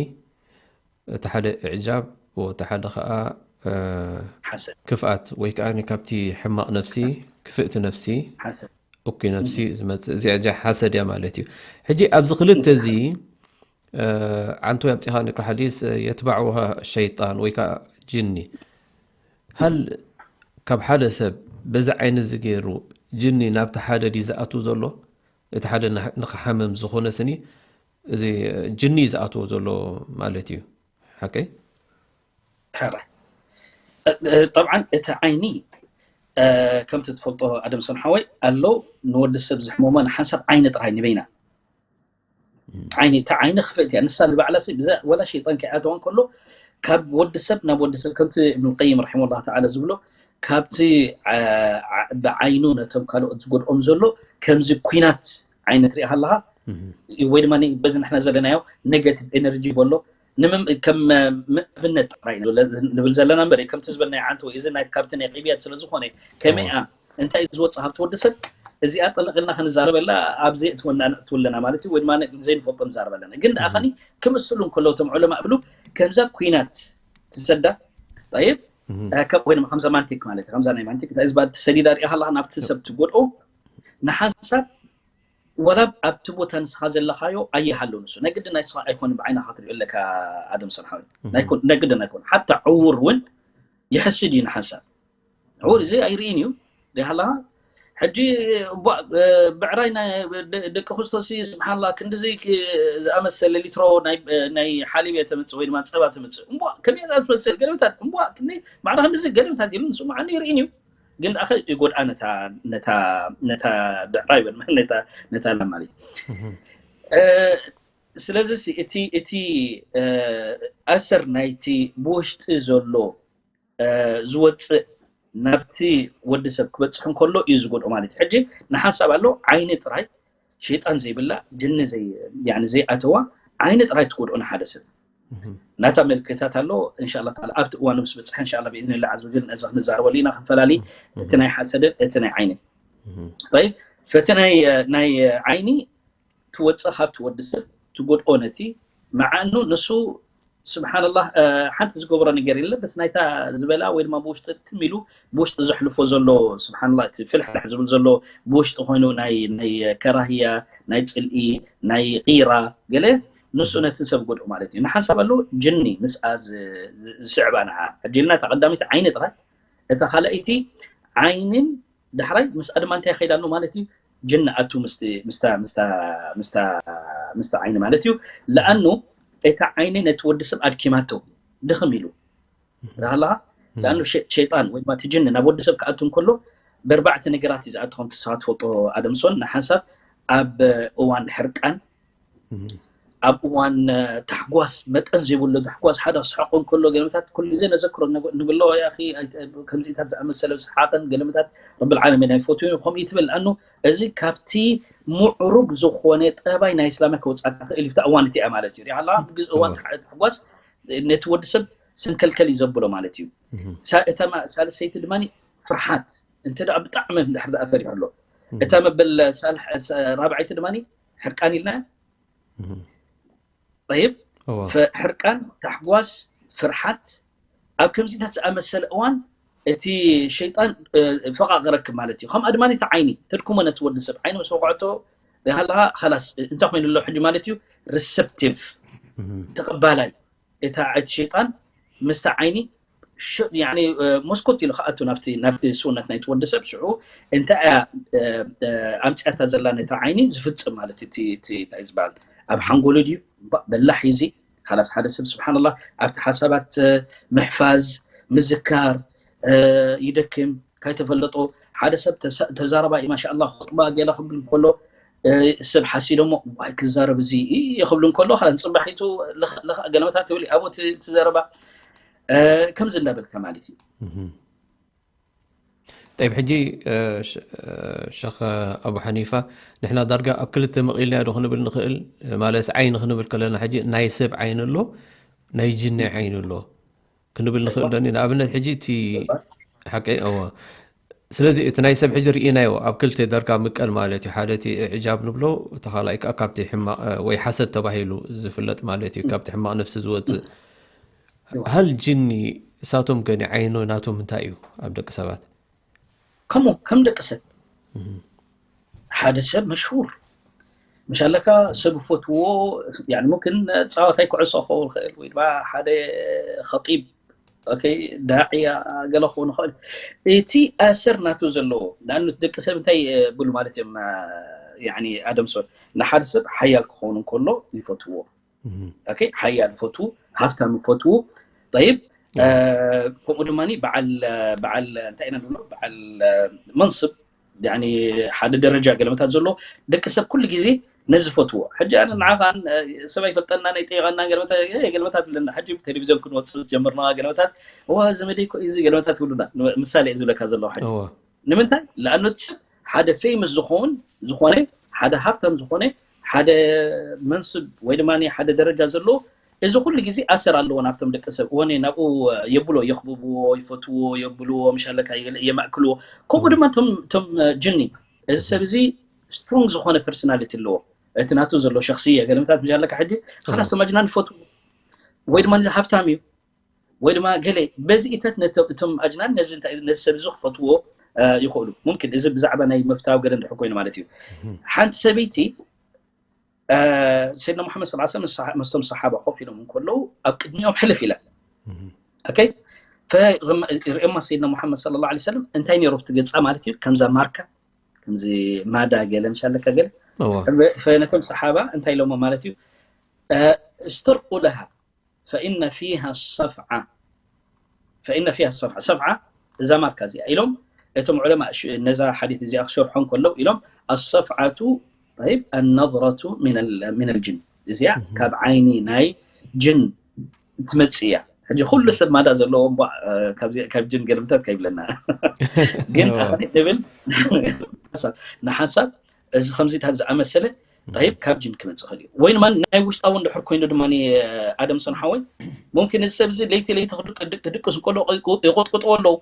እቲ ሓደ እዕጃብ፣ እቲ ሓደ ኸዓ፣ እ፣ ሓሰድ። ክፍኣት፣ ወይ ከዓ ካብቲ ሕማቕ ነፍሲ፣ ክፍእቲ ነፍሲ፣ ሓሰድ። እኩይ ነፍሲ ዝመጽእ፣ እዚ እዕጃብ ሓሰድ እያ ማለት እዩ። ሕጂ ኣብዚ ክልተ እዚ፣ እ፣ ዓንቶ ያምጺኻ ንክር ሓዲስ፣ እ፣ የትባዕውሃ ሸይጣን ወይ ከዓ ጅኒ። ሃል ካብ ሓደ ሰብ በዚ ዓይኒ እዚ ገይሩ ጅኒ ናብቲ ሓደ ድዩ ዝኣቱ ዘሎ? እቲ ሓደ ንኽ-፣ ንኽሓምም ዝኾነ ስኒ፣ እዚ ጅኒ እዩ ዝኣትዎ ዘሎ ማለት እዩ። ሓቀይ? ሕራይ። እ፣ እ፣ ጠብዓን እቲ ዓይኒ፣ እ፣ ከምቲ ትፈልጦ ኣደም ሰን ሓወይ ኣሎ፣ ንወዲ ሰብ ዝሕመሞ ንሓንሳብ ዓይኒ ጥራይ ንበይና። ዓይኒ፣ እታ ዓይኒ ክፍእቲ እያ። ንሳ ንባዕላ ሲ ብዛ-፣ ወላ ሸይጣን ከይኣተዋ እንከሎ፣ ካብ ወዲ ሰብ ናብ ወዲ ሰብ፣ ከምቲ እብን ቀይም ረሒመሁላህ ተዓላ ዝብሎ፣ ካብቲ፣ ዓ-፣ ዓ-፣ ብዓይኑ ነቶም ካልኦት ዝጎድኦም ዘሎ፣ ከምዚ ኲናት ዓይነት ሪኢኻ ኣለኻ። እህ። ወይ ድማ ኒ-፣ በዚ ንሕና ዘለናዮ ኔጋቲቭ ኤነርጂ በሎ፣ ንምም-፣ ከም፣ እ፣ ኣብነት ጥራይ ንብል፣ ንብል ዘለና እምበር፣ ከምቲ ዝበልናዮ ዓንቶ ወይ እዚ ናይ፣ ካብቲ ናይ ቅብያት ስለ ዝኾነ፣ ከመይ እዋ። እያ፣ እንታይ እዩ ዝወጽእ ካብቲ ወዲ ሰብ? እዚኣ ጥልቕ ኢልና ክንዛረበላ ኣብ ዘየእትወና ነእትወለና ማለት እዩ፣ ወይ ድማ ን-፣ ዘይንፈልጦ ንዛረበለና። ግን ደኣ እህ። ኸኒ ክምስሉ እንከለዉ እቶም ዑለማ እብሉ፣ ከምዛ ኲናት ትሰዳ፣ ጠይብ፣ እህ። እ፣ ከ-፣ ወይ ድማ ከምዛ ማንቲክ ማለት እዩ፣ ከምዛ ናይ ማንቲክ፣ እንታይ ዝበሃል ትሰዲዳ ሪኢኻ ኣለኻ፣ ናብቲ ሰብ ትጎድኦ፣ ንሓንሳብ ወላ ኣብቲ ቦታ ንስኻ ዘለኻዮ ኣይሃሎ ንሱ። ናይ ግድን ናይ ስኻ ኣይኮንን ብዓይንኻ ክትሪኦ ኣለካ ኣደም ሰን ሓወይ። እህ። ናይ ኮን-፣ ናይ ግድን ኣይኮን። ሓታ ዕዉር እውን ይሕስድ እዩ ንሓንሳብ። ዕዉር እዚ ኣይርእን እዩ። ሪኢኻ ኣለኻ? ሕጂ እቧ-፣ እ፣ ብዕራይ ናይ ደ-፣ ደቂ ክርስቶስ እዩ፣ ስብሓንላ፣ ክንድዚ ክ-፣ ዝኣመሰለ ሊትሮ ናይ፣ ናይ ሓሊብ እየ ተምጽእ ወይ ድማ ጸባ ተምጽእ። እምቧ፣ ከመይ እያ ትመስል? ገለመታት፣ እምቧ፣ ክንደይ ማዕረ ክንድዚ ገለመታት ኢሉ ንስምዓኒ ይርእን እዩ። ግን ደኣ ይጎድኣ ነታ፣ ነታ፣ ነታ ብዕራይ ወይ ድማ ነታ፣ ነታ ላም ማለት እዩ። እህ። እ፣ ስለዚ ሲ እቲ፣ እቲ፣ እ፣ ኣሰር ናይቲ ብውሽጢ ዘሎ፣ እ፣ ዝወጽእ ናብቲ ወዲ ሰብ ክበጽሕ እንከሎ እዩ ዝጎድኦ ማለት እዩ። ሕጂ ንሓንሳብ ኣሎ ዓይኒ ጥራይ ሸይጣን ዘይብላ፣ ጅኒ ዘይ-፣ ያኒ ዘይኣተዋ ዓይኒ ጥራይ ትጎድኦ ንሓደ ሰብ። እህ። ናታ ምልክታት ኣሎ፣ እንሻላ ተዓላ ኣብቲ እዋኑ ምስ በጽሐ፣ እንሻላ ብኢዝኒላህ ዓዘ ወጀል ነዚ ክንዛረበሉ ኢና፣ ክንፈላሊ፣ እህ። እቲ ናይ ሓሰድን እቲ ናይ ዓይንን። እህ። ጠይብ፣ ፈቲ ናይ፣ ናይ ዓይኒ ትወጽእ ካብቲ ወዲ ሰብ ትጎድኦ ነቲ መዓኑ ንሱ ስብሓንላህ፣ እ፣ ሓንቲ ዝገብሮ ነገር የለ፣ በስ ናይታ ዝበላ ወይ ድማ ብውሽጢ ትም ኢሉ ብውሽጢ ዘሕልፎ ዘሎ፣ ስብሓንላህ፣ እቲ ፍልሕልሕ ዝብል ዘሎ ብውሽጢ ኮይኑ ናይ፣ ናይ ከራህያ፣ ናይ ጽልኢ፣ ናይ ቂራ፣ ገለ ንሱ ነቲ ሰብ ጎድኡ ማለት እዩ። ንሓንሳብ ኣሎ ጅኒ ምስኣ ዝ-፣ ዝ-፣ ዝስዕባ ንዓ። ሕጂ ኢልና እታ ቀዳመይቲ ዓይኒ ጥራይ፣ እታ ካልኣይቲ ዓይንን ዳሕራይ ምስኣ ድማ እንታይ ይኸይድ ኣሎ ማለት እዩ? ጅኒ ኣቱ ምስቲ፣ ምስታ፣ ምስታ፣ ምስታ፣ ምስታ ዓይኒ ማለት እዩ። ለኣኑ እታ ዓይኒ ነቲ ወዲ ሰብ ኣድኪማቶ፣ ድኽም ኢሉ። ርኣኻ ኣለኻ? ለኣኑ ሸ-፣ ሸይጣን ወይ ድማ እቲ ጅኒ ናብ ወዲ ሰብ ክኣቱ እንከሎ በርባዕተ ነገራት እዩ ዝኣቱ፣ ከምቲ ንስኻ ትፈልጦ ኣደምሶን፣ ንሓንሳብ ኣብ እዋን ሕርቃን፣ እህ። ኣብ እዋን፣ እ፣ ታሕጓስ፣ መጠን ዘይብሉ ታሕጓስ፣ ሓደ ክስሕቆ እንከሎ ገለመታት ኩሉ ግዜ ነዘክሮ ንብ-፣ ንብሎ፣ "ያ ኣኺ፣ ኣይ-፣ ከምዚታት ዝኣመሰለ ሰሓቕን ገለመታት ረብል ዓለሚን ኣይፈትዎን እዩ" ከምኡ እዩ ትብል። ለኣኑ እዚ ካብቲ ምዕሩግ ዝኾነ ጠባይ ናይ እስላም ከውጻእካ ክእል እዩ። እታ እዋን እቲኣ ማለት እዩ። ሪኣ ኣለኻ? ኣብ ግዜ እዋን እዋ። ታሕ-፣ ታሕጓስ ነቲ ወዲ ሰብ ስንከልከል እዩ ዘብሎ ማለት እዩ። እህ። ሳ-፣ እታ ማ-፣ ሳልሰይቲ ድማ ፍርሓት፣ እንተ ደኣ ብጣዕሚ እንድሕር ደኣ ፈሪሑ ኣሎ። እህ። እታ መበል ሳልሕ-፣ ሳ-፣ ራብዓይቲ ድማ ሕርቃን ኢልና እህ። ጠይብ፣ እዋ። ፈ-፣ ሕርቃን፣ ታሕጓስ፣ ፍርሓት፣ ኣብ ከምዚታት ዝኣመሰለ እዋን እቲ ሸይጣን፣ እ፣ ፈቓቕ ረክብ ማለት እዩ። ከምኣ ድማ እቲ ዓይኒ፣ ተድክሞ ነቲ ወዲ ሰብ። ዓይኒ ምስ ወቕዐቶ፣ ሃለኻ፣ ኸላስ፣ እንታይ ኮይኑ ኣሎ ሕጂ ማለት እዩ? ሪሰፕቲቭ፣ እህ። ተቐባላይ። እታ፣ እቲ ሸይጣን ምስታ ዓይኒ ሽ-፣ ያኒ፣ እ፣ መስኮት ኢሉ ክኣቱ ናብቲ፣ ናብቲ ስውነት ናይቲ ወዲ ሰብ። ሽዑ እንታይ እያ፣ እ፣ እ፣ ኣምፅያታ ዘላ ነታ ዓይኒ ዝፍፅም ማለት እቲ፣ እቲ እንታይ ዝበሃል ኣብ ሓንጎሉ ድዩ? ባ-፣ በላሕ እዩ እዚ። ካላስ ሓደ ሰብ ስብሓንላህ ኣብቲ ሓሳባት፣ እ፣ ምሕፋዝ፣ ምዝካር፣ እ፣ ይደክም። ካይተፈለጦ ሓደ ሰብ ተሳ-፣ ተዛረባይ ማሻኣላህ ኹጥባ ገለ ክብል ከሎ፣ እ፣ ሰብ ሓሲዶሞ ዋይ ክዛረብ እዚ እዩ ክብል ከሎ፣ ካላስ ንፅባሒቱ ለኽ-፣ ለኽ-፣ ገለመታት ይብል ኣብኡ እቲ፣ እቲ ዘረባ፣ እ፣ ከምዚ እንዳበልካ ማለት እዩ። እህ። ጠይብ፣ ሕጂ፣ እ፣ ሸ-፣ እ፣ ሸኽ ኣቡ ሓኒፋ፣ ንሕና ዳርጋ ኣብ ክልተ መቒልናዮ ዶ ክንብል ንኽእል? ማለትስ ዓይኒ ክንብል ከለና ሕጂ ናይ ሰብ ዓይኒ ኣሎ፣ ናይ ጅኒ ዓይኒ ኣሎ ክንብል ንኽእል ዶ? ንኣብነት ሕጂ እቲ እዋ። ሓቀይ፣ እዋ። ስለዚ እቲ ናይ ሰብ ሕጂ ርኢናዮ ኣብ ክልተ ደርጋ ምቀል ማለት እዩ። ሓደ እቲ እዕጃብ ንብሎ፣ እቲ ካልኣይ ከዓ ካብቲ ሕማቕ፣ እ፣ ወይ ሓሰድ ተባሂሉ ዝፍለጥ ማለት እዩ። ካብቲ ሕማቕ ነፍሲ ዝወፅእ። ሃል ጅኒ እሳቶም ገኒ ዓይኖ ናቶም እንታይ እዩ ኣብ ደቂ ሰባት? ከምኡ ከም ደቂ ሰብ ሓደ ሰብ መሽሁር ምሽ ኣለካ፣ ሰብ ፈትዎ፣ يعني ممكن ፃወታይ ኩዕሶ ክኸውን ይኽእል ወይ ድማ ሓደ ኸጢብ፣ ኦኬ፣ ዳዕያ ገለ ክኸውን ይኽእል። እቲ ኣሰር ናቱ ዘለዎ ንኣብነት ደቂ ሰብ እንታይ ብሉ ማለት እዮም? يعني ኣደም ሰው ንሓደ ሰብ ሓያል ክኸውን እንከሎ ይፈትዎ። ኦኬ፣ ሓያል ፈትዉ፣ ሃፍታም ፈትዉ። ጠይብ፣ ከምኡ ድማ በዓል በዓል እንታይ ኢና ንብሎ፣ በዓል መንስብ፣ ያኒ ሓደ ደረጃ ገለመታት ዘሎ ደቂ ሰብ ኩሉ ግዜ ነዚ ፈትዎ። ሕጂ ኣነ ንዓኻን ሰብ ኣይፈልጠና ናይ ጠይቐና ገለመታት ገለመታት ብለና። ሕጂ ቴሌቪዝዮን ክንወፅእ ዝጀመርና ገለመታት፣ ዋ ዘመደይ እኮ እዚ ገለመታት ይብሉና። ምሳሌ ዝብለካ ዘለኹ ሕጂ ንምንታይ? ለኣኑ እቲ ሰብ ሓደ ፌመስ ዝኸውን ዝኾነ ሓደ ሃብታም ዝኾነ ሓደ መንስብ ወይ ድማ ሓደ ደረጃ ዘለዎ እዚ ኩሉ ግዜ ኣሰር ኣለዎ ናብቶም ደቂ ሰብ። ወኔ ናብኡ የብሎ፣ የኽብብዎ፣ ይፈትዎ፣ የብልዎ፣ ምሻለካ የማእክልዎ። ከምኡ ድማ ቶም ቶም ጅኒ፣ እዚ ሰብ እዚ ስትሮንግ ዝኾነ ፐርሶናሊቲ ኣለዎ። እቲ ናቱ ዘሎ ሸኽስየ ገለመታት ምሻለካ ሕጂ ካላስ ቶም ኣጅናን ይፈትዎ ወይ ድማ እዚ ሃብታም እዩ ወይ ድማ ገለ በዚ ኢተት ነተ- እቶም ኣጅናን ነዚ እንታይ ነዚ ሰብ እዚ ክፈትዎ እ፣ ይኽእሉ። ሙምኪን እዚ ብዛዕባ ናይ ምፍታው ገለ እንድሕር ኮይኑ ማለት እዩ። ሓንቲ ሰበይቲ እ፣ ሰይድና ሙሓመድ ሰለላሁ ዐለይሂ ወሰለም ምስ ሰሓ- ምስቶም ሰሓባ ኮፍ ኢሎም እንከለዉ ኣብ ቅድሚኦም ሕልፍ ኢላ። ኦኬ፣ ፈ- ርማ- ርእዮማ ሰይድና ሙሓመድ ሰለላሁ ዐለይሂ ወሰለም እንታይ ነይሩ ኣብቲ ገጻ ማለት እዩ? ከምዛ ማርካ ከምዚ ማዳ ገለ ምሻለካ ገለ እወ። ፈ- ፈነቶም ሰሓባ እንታይ ኢሎሞ ማለት እዩ? እ፣ استرقوا لها فإن فيها الصفعة فإن فيها الصفعة ሰብዓ እዛ ማርካ እዚኣ ኢሎም እቶም ዑለማ እሽ- ነዛ ሓዲት እዚኣ ክሸርሖ እንከለዉ ኢሎም الصفعة طيب النظرة من ال- من الجن እዚኣ ካብ ዓይኒ ናይ ጅን ትመጽእ እያ። ሕጂ ኩሉ ሰብ ማዳ ዘለዎ እምቧእ፣ እ፣ ካብዚ- ካብ ጅን ገለመታት ከይብለና ግን እወ። ኣነ ንብል ንሓንሳብ እዚ ከምዚታት ዝኣመሰለ طيب ካብ ጅን ክመጽእ ይኽእል እዩ ወይ ድማ ናይ ውሽጣዊ እንድሕር ኮይኑ ድማ ኣደም ሰንሓወይ ሙምኪን እዚ ሰብ እዚ ለይቲ ለይቲ ክድቅ- ክድቅ- ክድቅስ እንከሎ ይቆጥቁጥዎ ኣለዉ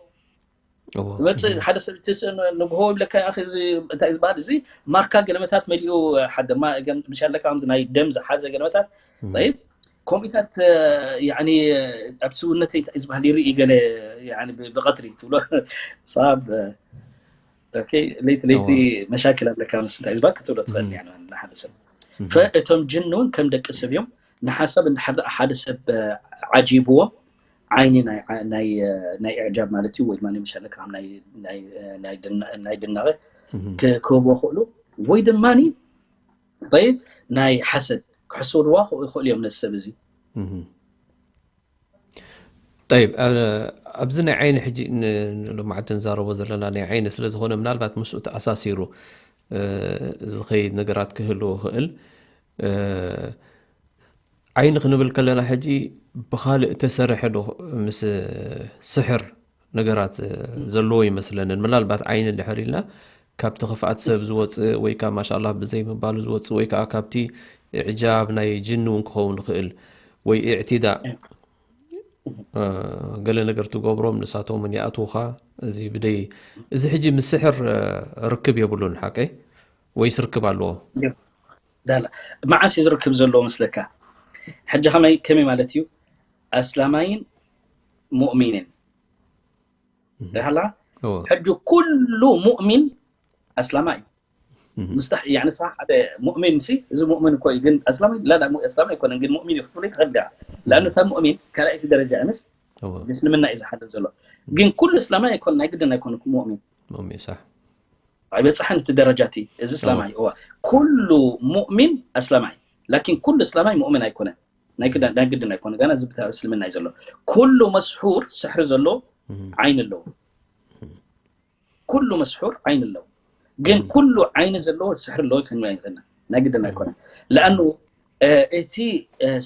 እወ። ይመፅእ ሓደ ሰብ እቲ ስ- ንግሆ ይብለካ "ኣኺ እዚ እንታይ እዩ ዝበሃል እዚ ማርካ ገለመታት መሊኡ ሓደ ማ- ገም- ምሽ ኣለካ ከምዚ ናይ ደም ዝሓዘ ገለመታት طيب ከምኡታት يعني ኣብ ስውነተይ እንታይ እዩ ዝበሃል ይርኢ ገለ يعني ብ- ብቐትሪ ትብሎ ሳብ ኦኬ ለይቲ ለይቲ እወ። መሻክል ኣለካ ምስ እንታይ ዝበሃል ክትብሎ ትኽእል እም። እያ ንሓደ ሰብ እም። ፈእቶም ጅን እውን ከም ደቂ ሰብ እዮም ንሓሳብ እንድሕር ደኣ ሓደ ሰብ ዓጂብዎም ዓይኒ ናይ ናይ ናይ ኢዕጃብ ማለት እዩ ወይ ድማ ምሻለ ከም ናይ ናይ ናይ ድና- ናይ ድናቐ እም። ክህብዎ ክእሉ ወይ ድማ طيب ናይ ሓሰድ ክሕስድዋ ይኽእሉ እዮም ነዚ ሰብ እዚ እም። ጠይብ፣ አ- ኣብዚ ናይ ዓይኒ ሕጂ ን- ንሎማዓንቲ ንዛረቦ ዘለና ናይ ዓይኒ ስለ ዝኾነ ምናልባት ምስኡ ተኣሳሲሩ እ፣ ዝኸይድ ነገራት ክህልዎ ይኽእል። እ፣ ዓይኒ ክንብል ከለና ሕጂ ብኻልእ ተሰርሐ ዶ ምስ ስሕር ነገራት እ፣ ዘለዎ ይመስለንን። ምናልባት ዓይኒ እንድሕር ኢልና ካብቲ ክፍኣት ሰብ ዝወፅእ ወይ ከዓ ማሻላ ብዘይ ምባሉ ዝወፅእ ወይ ከዓ ካብቲ ኢዕጃብ ናይ ጅን እውን ክኸውን ይኽእል ወይ ኢዕቲዳ እ፣ ገለ ነገር ትገብሮም ንሳቶም እውን ይኣትውኻ። እዚ ብደይ እዚ ሕጂ ምስ ስሕር እ፣ ርክብ የብሉን ሓቀይ ወይስ ርክብ ኣለዎ? ዳላ መዓስ እዩ ዝርክብ ዘለዎ መስለካ? ሕጂ ከመይ ከመይ ማለት እዩ? ኣስላማይን ሙእሚንን ዳላ እወ። ሕጂ ኩሉ ሙእሚን ኣስላማይ እዩ። እህ። ሙስታሕ يعني صح ሓደ ሙእሚን ሲ እዚ ሙእሚን እኮ እዩ ግን ኣስላማይ لا لا أسلامي ኣይኮነን ግን ሙእሚን እዩ ክትብሎ ይትኽእል ዲኻ لأنه እታ ሙእሚን ካልኣይቲ ደረጃ እያ ምሽ እወ። እስልምና እዩ ዝሓልፍ ዘሎ ግን ኩሉ እስላማይ ኣይኮነ ናይ ግድን ኣይኮነ ሙእሚን مؤمن صح ኣይበፅሐን እቲ ደረጃ እቲ እዚ እስላማይ እዋ ኩሉ ሙእሚን ኣስላማይ ላኪን ኩሉ እስላማይ ሙእሚን ኣይኮነን ናይ ግድን ናይ ግድን ኣይኮነ ጋና እዚ ብታ እስልምና እዩ ዘሎ ኩሉ መስሑር ስሕሪ ዘሎ ዓይኒ ኣለዎ ኩሉ መስሑር ዓይኒ ኣለዎ ግን ኩሉ ዓይኒ ዘለዎ ስሕሪ ኣለዎ ክንብል ኣይንኽእልና ናይ ግድን ኣይኮነ ለኣኑ እቲ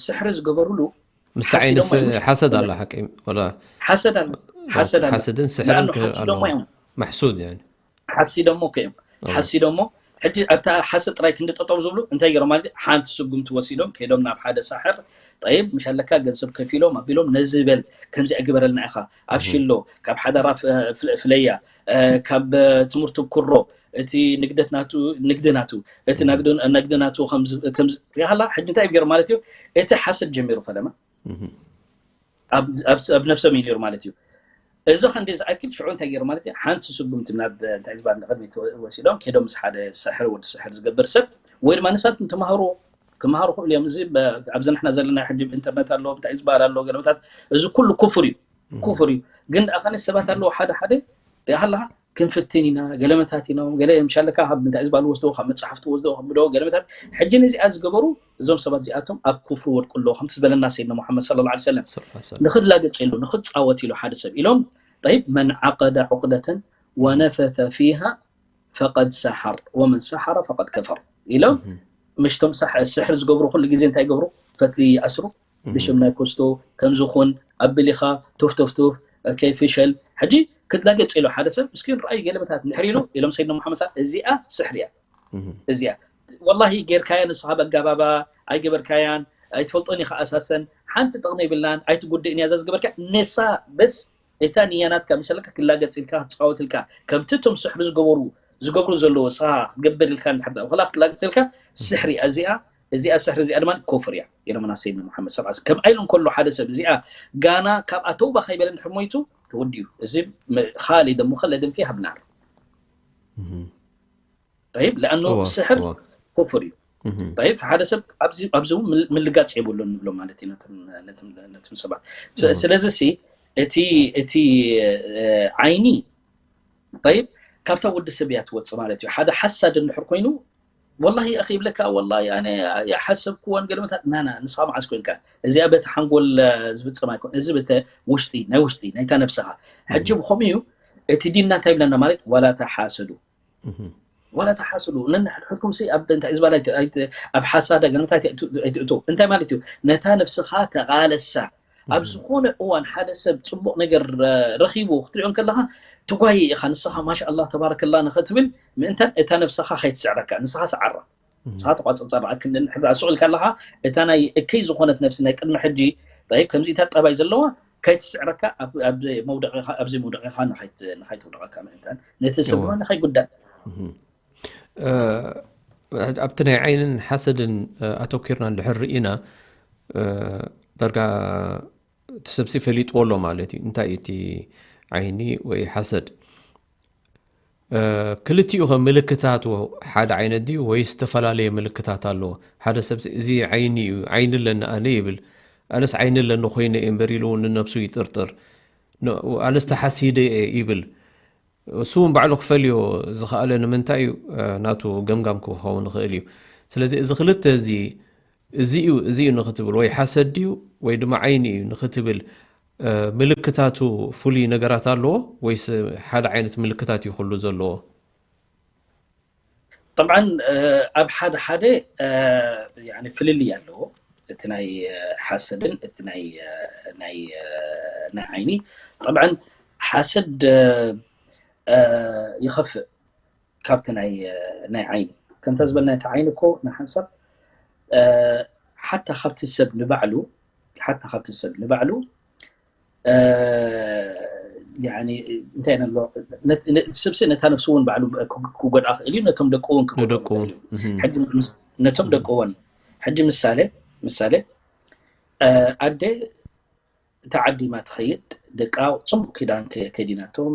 ስሕሪ ዝገበሩሉ ምስቲ ዓይንስ ሓሰድ ኣሎ ሓቂ ወላ ሓሰድ ኣሎ ሓሰድ ኣሎ ሓሰድን ስሕርን ኣለዎ ማሕሱድ ሓሲዶሞ ከዮም ሓሲዶሞ ሕጂ ኣብታ ሓሰድ ጥራይ ክንዲ ጠጠው ዝብሉ እንታይ ገይሮም ማለት ሓንቲ ስጉምቲ ወሲዶም ከይዶም ናብ ሓደ ሳሕር ጠይብ፣ ምሽ ኣለካ ገንዘብ ከፊሎም ኣቢሎም ነዚ በል፣ ከምዚ ኣይግበረልና ኢኻ፣ ኣብ ሽሎ ካብ ሓዳራ ፍ- ፍለ- ፍለያ፣ እ፣ ካብ እ፣ ትምህርቱ ኩሮ፣ እቲ ንግደት ናቱ ንግዲ ናቱ እቲ ናግዱ- ንግዲ ናቱ ከምዚ ከምዚ ሪኢኻላ። ሕጂ እንታይ ገይሩ ማለት እዩ? እቲ ሓሰድ ጀሚሩ ፈለማ ኣብ ኣብ ኣብ ነፍሶም እዩ ነይሩ ማለት እዩ። እዚ ከንዲ ዝኣክል ሽዑ እንታይ ገይሩ ማለት እዩ? ሓንቲ ስጉምቲ ናብ እንታይ ዝበሃል ንቕድሚት ወሲዶም ከይዶም ምስ ሓደ ስሕር ወዲ ስሕር ዝገብር ሰብ ወይ ድማ ንሳቶም ተማሃሩ ክመሃሩ ክእሉ እዮም። እዚ በ- ኣብዚ ንሕና ዘለና ሕጂ ኢንተርነት ኣሎ እንታይ ዝበሃል ኣሎ ገለመታት እዚ ኩሉ ኩፍር እዩ ኩፍር እዩ። ግን ደኣ ከነ ሰባት ኣለዉ ሓደ ሓደ ሪኢኻ ኣለኻ ክንፍትን ኢና ገለመታት ኢና ገለ ምሻለካ ካብ እንታይ ዝበሃል ወስዶ ካብ መፅሓፍቲ ወስዶ ከብዶ ገለመታት ሕጂ ነዚኣ ዝገበሩ እዞም ሰባት እዚኣቶም ኣብ ኩፍሪ ወድቁ ኣለዉ ከምቲ ዝበለና ሰይድና ሙሓመድ صلى الله عليه وسلم ንኽላገፅ ኢሉ ንኽፃወት ኢሉ ሓደ ሰብ ኢሎም طيب من عقد عقدة ونفث فيها فقد سحر ومن سحر فقد كفر ኢሎም ምሽቶም ሳሕ- ስሕር ዝገብሩ ኩሉ ግዜ እንታይ ይገብሩ ፈትሊ ይኣስሩ ብሽም ናይ ኮስቶ ከምዚ ኹን ኣብል ኢኻ ቶፍቶፍቶፍ ከይፍሸል ሕጂ ክትላገፅ ኢሉ ሓደ ሰብ ምስኪን ረኣዩ ገለመታት ንሕር ኢሉ ኢሎም ሰይድና ሙሓመድ ሳ እዚኣ ስሕር እያ እዚኣ ወላሂ ጌርካያ ንስኻ በጋባባ ኣይገበርካያን ኣይትፈልጦን ኢኻ ኣሳሰን ሓንቲ ጥቕሚ የብላን ኣይትጉድእን እያ እዛ ዝገበርካ ንሳ በስ እታ ንያ ናትካ ምሽ ኣለካ ክላገፅ ኢልካ ክትፃወት ኢልካ ከምቲ እቶም ስሕሪ ዝገበሩ ዝገብሩ ዘለዉ ንስኻ ክትገብር ኢልካ እንድሕር ደኣ ከላ ክትላገፅ ኢልካ ስሕሪ እያ እዚኣ እዚኣ ስሕሪ እዚኣ ድማ ኮፍር እያ ኢሎምና ሰይድና ሙሓመድ ሰለላሁ ዐለይሂ ወሰለም ከምኣ ኢሉ እንከሎ ሓደ ሰብ እዚኣ ጋና ካብኣ ተውባ ከይበለ እንድሕር ሞይቱ ተወዲኡ እዚ ም- ኻሊደን ሙኸለደን ፊሃ ብናር طيب لأنه እወ፣ ስሕር እወ። ኩፍር እዩ እህ። طيب ሓደ ሰብ ኣብዚ ኣብዚ እውን ምል- ምልጋፅ የብሉን ንብሎ ማለት እዩ ነቶም ነቶም ነቶም ሰባት ስ- ስለዚ ሲ እቲ እቲ እ፣ ዓይኒ طيب ካብታ ወዲ ሰብ እያ ትወፅእ ማለት እዩ ሓደ ሓሳድ እንድሕር ኮይኑ ወላሂ ኣኺ ይብለካ ወላሂ ኣነ የሓሰብክዎን ገለመታት ናና ንስኻ መዓስ ኮንካ እዚኣ በቲ ሓንጎል እ፣ ዝፍፀም ኣይኮን እዚ በተ ውሽጢ ናይ ውሽጢ ናይታ ነፍስኻ ሕጂ ብኸምኡ እዩ እቲ ዲንና እንታይ ይብለና ማለት ዋላ ተሓሰዱ ዋላ ተሓስዱ ነንሕድሕድኩም ሲ ኣብ እንታይ ዝባል ኣይት- ኣይት- ኣብ ሓሳዳ ገለመታት ኣይትእቱ እንታይ ማለት እዩ ነታ ነብስኻ ተቓለሳ ኣብ ዝኾነ እዋን ሓደ ሰብ ፅቡቕ ነገር እ፣ ረኺቡ ክትሪኦ እንከለኻ ትጓየ ኢኻ ንስኻ ማሻ ኣላ ተባረከላ ንኽትብል ምእንታን እታ ነብስኻ ከይትስዕረካ ንስኻ ሰዓራ ንስኻ ተቋፅፀራ ክንዲ ንሕድራ ስቕ ኢልካ ኣለኻ እታ ናይ እከይ ዝኾነት ነብሲ ናይ ቅድሚ ሕጂ طيب ከምዚታት ጠባይ ዘለዋ ከይትስዕረካ ኣብ- ኣብ መውደቒኻ ኣብዚ መውደቒኻ ንኸይት- ንኸይትውደቐካ ምእንታን ነቲ ሰብ ድማ ንኸይጉዳእ ኣብቲ ናይ ዓይንን ሓሰድን ኣተኪርና እንድሕር ርኢና ዳርጋ እቲ ሰብሲ ፈሊጥዎ ኣሎ ማለት እዩ እንታይ እቲ ዓይኒ ወይ ሓሰድ ክልቲኡ ከ ምልክታቱ ሓደ ዓይነት ድዩ ወይ ዝተፈላለየ ምልክታት ኣለዎ ሓደ ሰብ እዚ ዓይኒ እዩ ዓይኒ ኣለኒ ኣነ ይብል ኣነስ ዓይኒ ኣለኒ ኮይነ እየ እምበር ኢሉ እውን ንነብሱ ይጥርጥር ኣነስ ተሓሲደ እየ ይብል እሱ እውን ባዕሉ ክፈልዮ ዝኸኣለ ንምንታይ እዩ ናቱ ገምጋም ክኸውን ይኽእል እዩ ስለዚ እዚ ክልተ እዚ እዚ እዩ እዚ እዩ ንክትብል ወይ ሓሰድ ድዩ ወይ ድማ ዓይኒ እዩ ንክትብል ምልክታቱ ፍሉይ ነገራት ኣለዎ ወይስ ሓደ ዓይነት ምልክታት እዩ ኩሉ ዘለዎ طبعا ኣብ ሓደ ሓደ ፍልልይ ኣለዎ እቲ ናይ ሓሰድን እቲ ናይ ናይ ናይ ዓይኒ طبعا ሓሰድ ይኸፍእ ካብቲ ናይ ናይ ዓይኒ ከምታ ዝበልና እቲ ዓይኒ እኮ ንሓንሳብ ሓታ ካብቲ ሰብ ንባዕሉ ሓታ ካብቲ ሰብ ንባዕሉ እንታይ ኣሎ ሰብሲ ነታ ነብሱ እውን ባዕሉ ክጎድኣ ክእል እዩ ነቶም ደቁ እውን ክጎድኡ ነቶም ደቁ እውን ሕጂ ምሳሌ ምሳሌ ኣደ እታ ዓዲማ ትኸይድ ደቃ ፅቡቅ ኪዳን ከዲናቶም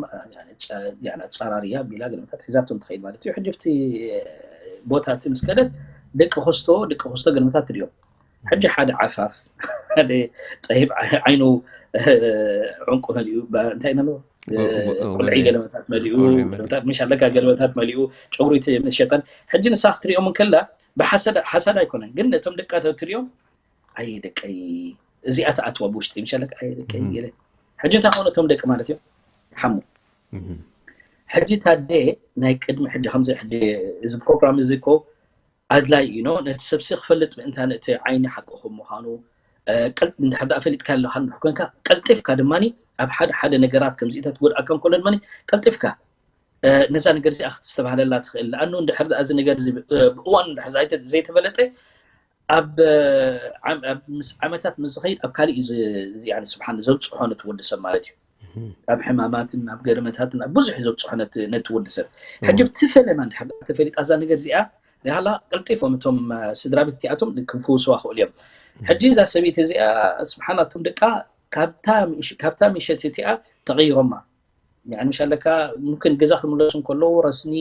ኣፃራርያ ቢላ ገለመታት ሒዛቶም ትኸይድ ማለት እዩ ሕጂ ብቲ ቦታ እቲ ምስ ከደት ደቂ ክስቶ ደቂ ክስቶ ገለመታት ትድዮም ሕጂ ሓደ ዓፋፍ ሓደ ፀሂብ ዓይኑ ዕንቁ መሊኡ እንታይ ኢናሎ ቁልዒ ገለመታት መሊኡ ገለመታት ምሽ ኣለካ ገለመታት መሊኡ ጨጉሪ ምስ ሸጠን ሕጂ ንሳ ክትሪኦም እንከላ ብሓሳድ ኣይኮነን ግን ነቶም ደቃ ትሪኦም ኣየ ደቀይ እዚኣ ትኣትዋ ብውሽጢ ምሽ ኣለካ ኣየ ደቀይ ገለ ሕጂ እንታይ ከውነ እቶም ደቂ ማለት እዮም ሓሙ ሕጂ ታደ ናይ ቅድሚ ሕጂ ከምዚ ሕጂ እዚ ፕሮግራም እዚ እኮ ኣድላይ እዩ ነቲ ሰብሲ ክፈልጥ ምእንታን እቲ ዓይኒ ሓቅኹም ምዃኑ እንድሕር ደኣ ፈሊጥካ ኣለካ እንድሕር ኮንካ ቀልጢፍካ ድማ ኣብ ሓደ ሓደ ነገራት ከምዚኢታት ትጎድኣካ እንከሎ ድማ ቀልጢፍካ ነዛ ነገር እዚኣ ክትስተባሃለላ ትኽእል ኣኑ እንድሕር ደኣ እዚ ነገር እዚ ብእዋን እንድሕር ዘይተፈለጠ ኣብ ዓመታት ምስ ዝኸይድ ኣብ ካልእ እዩ። ስብሓን ዘብፅሖ ነቲ ወዲ ሰብ ማለት እዩ። ኣብ ሕማማትን ኣብ ገርመታትን ኣብ ብዙሕ እዩ ዘብፅሖ ነቲ ወዲ ሰብ። ሕጂ ብትፈለማ እንድሕር ተፈሊጣ እዛ ነገር እዚኣ ሪሃላ ቀልጢፎም እቶም ስድራ ቤት እቲኣቶም ክፍውስዋ ክእሉ እዮም። ሕጂ እዛ ሰበይቲ እዚኣ ስብሓን እቶም ደቃ ካብታ ምሸት እቲኣ ተቐይሮማ። ምሽ ኣለካ ምምክን ገዛ ክምለሱ እንከለዉ ረስኒ